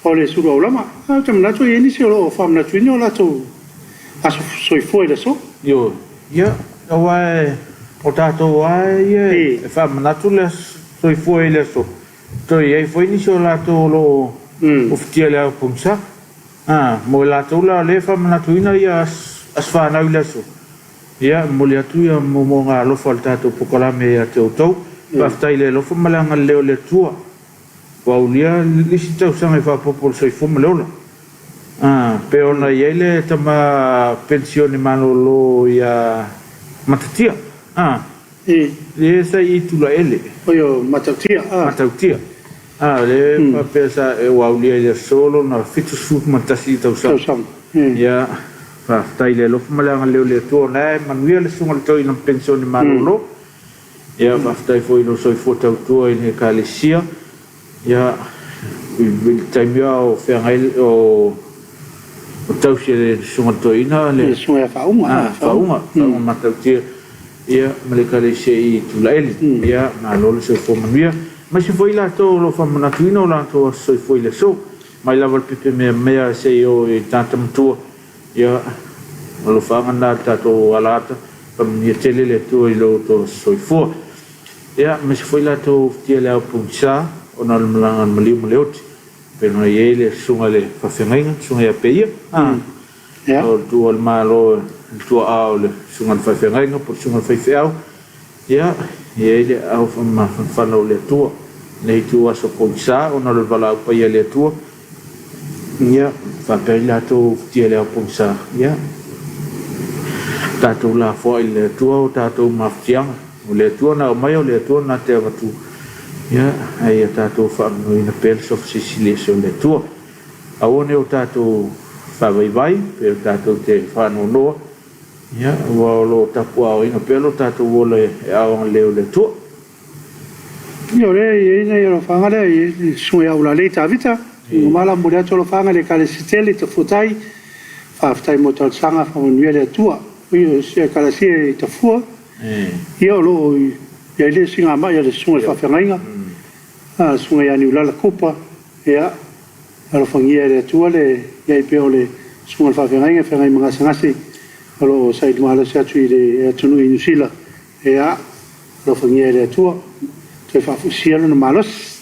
o le sulu aulama. Ae ou te manatu e i ai nisi o lo o faamanatuina o latou aso soifua i le aso. Ioe. Ia, aua o tatou lava ia e faamanatu le aso soifua i le aso, toe i ai foi nisi o latou o lo o ofitia i le ao pogisa. A, mo i latou la o lea e faamanatuina ia aso fanau i le aso, ia, e momoli atu ia moomooga alofa o le tatou polokalame ia te outou. Faafetai i le alofa ma le agalelei o le Atua ua aulia le isi tausaga i faaopoopo o le soifua ma le ola. A, pei ona i ai le tama penisione malolo ia Matatia, a, lea sa i Tulaele. Oi o Matautia, a. Matautia. A, lea faapea sa ua aulia i le aso lona 71 tausaga. Tausaga. Ia, faafetai i le alofa ma le agalelei o le Atua o lena e manuia le susuga i le toeaina penisione malolo. Ia, faafetai foi i lou soifua tautua i le Ekalesia. Ia, i le taimi a o feagai o tausi e le Susuga i le Toeaina le Susuga ia Faauga. A, Faauga, Faauga Matautia, ia, ma le Ekalesia i Tulaele. Ia, malo le soifua manuia. Aemaise foi i latou o lo o faamanatuina o latou aso soifua i le aso, mai lava i le pepe meamea seia oo i tagata matua. Ia, alofaaga lena i le tatou alaata, faamanuia tele le Atua i lo outou aso soifua. Ia, aemaise foi latou tia le ao pogisa ona o le malaga a le maliu ma le oti. Pei ona i ai le susuga i le faafeagaiga, le susuga ia Peia, o le tuua o le Malo, le tuaa o le susuga i le faafeagaiga po o le susuga i le faifeau. Ia, e i ai le aao mafanafana o le Atua i lenei ituaso pogisa ona o le valaau paia a le Atua. Ia, faapea ai latou tia i le ao pogisa, ia, tatou lafoai i le Atua o tatou mafatiaga. O le Atua na aumai, o le Atua na te avatu, ia, ae ia tatou faamanuina pea le sofa silisili ese o le Atua. Aua ne i o tatou faavaivai, pe o tatou te faanoanoa, Ia, aua o lo o tapuaaoina pea lo tatou ola e aao agalelei o le Atua. Ia, o lea e i ai nai alofaaga lea i le susuga ia Ulalei Tavita, i mala momoli atu alofaaga i le Ekalesia tele i Tafuatai, faafetai mo talosaga, faamanuia le Atua. Oi, o si Ekalesia i Tafua, ia o lo o i ai le siigamai a le susuga i le faafeagaiga, a le susuga ia Niulala Kupa, ia, Alofagia e le Atua le i ai pea o le Susuga i le Faafeagaiga e feagai ma gasegase o lo o saili malosi atu i le atunuu i Niu Sila. Ea, alofagia e le Atua, toe faafuisia lona malosi.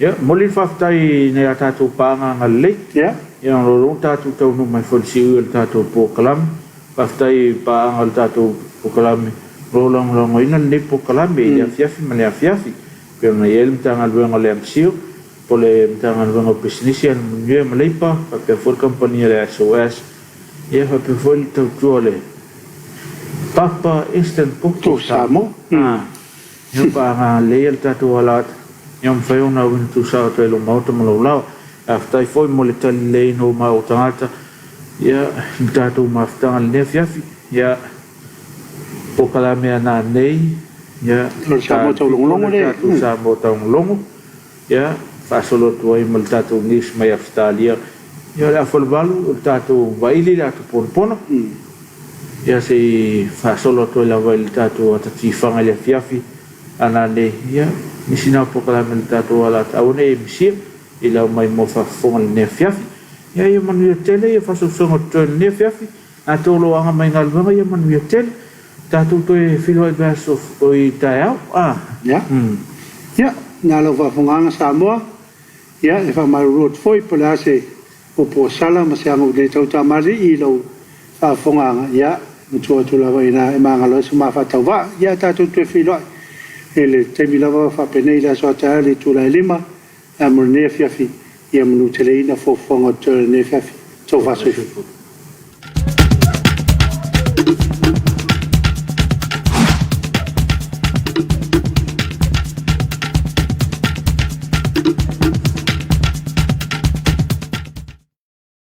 Ia, momoli le faafetai i nai a tatou paaga agalelei. Ia. Ia, o lo o tatou taunuu mai foi i le siui o le tatou polokalame. Faafetai i paaga o le tatou polokalame o lo o lagolagoina lenei polokalame i le afiafi ma le afiafi. E pei ona i ai le Matagaluega o le MCIL, po o le Matagaluega o Pisinisi, Alamanuia ma Leipa, faapea foi le kamupani a le SOS, ia faapea foi le tautua o le Papa Instant Coffee o Samoa. Ia paaga lelei le tatou alaata, ia mafai ona auina tuusao atu ai i lou maota ma lou laoa. Faafetai foi mo le tali lelei na uma ou tagata, ia i le tatou mafutaga i lenei afiafi. Ia polokalame a nanei, ia O le Samoa Taulogologo le tatou Samoa Taugologo. Ia, faasolo atu ai ma le tatou news mai Ausetalia. Ia, o le afa o le 8, o le tatou vaili le ata ponapono. Ia, se i faasolo atu ai lava i le tatou ata tifaga i le afiafi a nanei. Ia, nisi na o polokalame a le tatou alata, aua ne i e misia i lau mai mo faafofoga i lenei afiafi. Ia, ia manuia tele ia faasoasoaga o totoe i lenei afiafi. Tatou o lo o aga mai galuega ia manuia tele. Tatou toe feiloai i le vaiaso o i taeao. A. Ia. Ia, na lau faafofogaaga Samoa, ia, e faamalulu atu foi po o le a se upu ua sala ma se aga le tau tamalii i lau faafofogaaga, ia, e matua atu lava i ina e magalo ai so ma faatauvaa. Ia, tatou toe feiloai i le taimi lava faapenei i le aso a taeao i le itula e 5, ae mo lenei afiafi, ia manuteleina fuafuaga o totoe o lenei afiafi. Tofa soifua.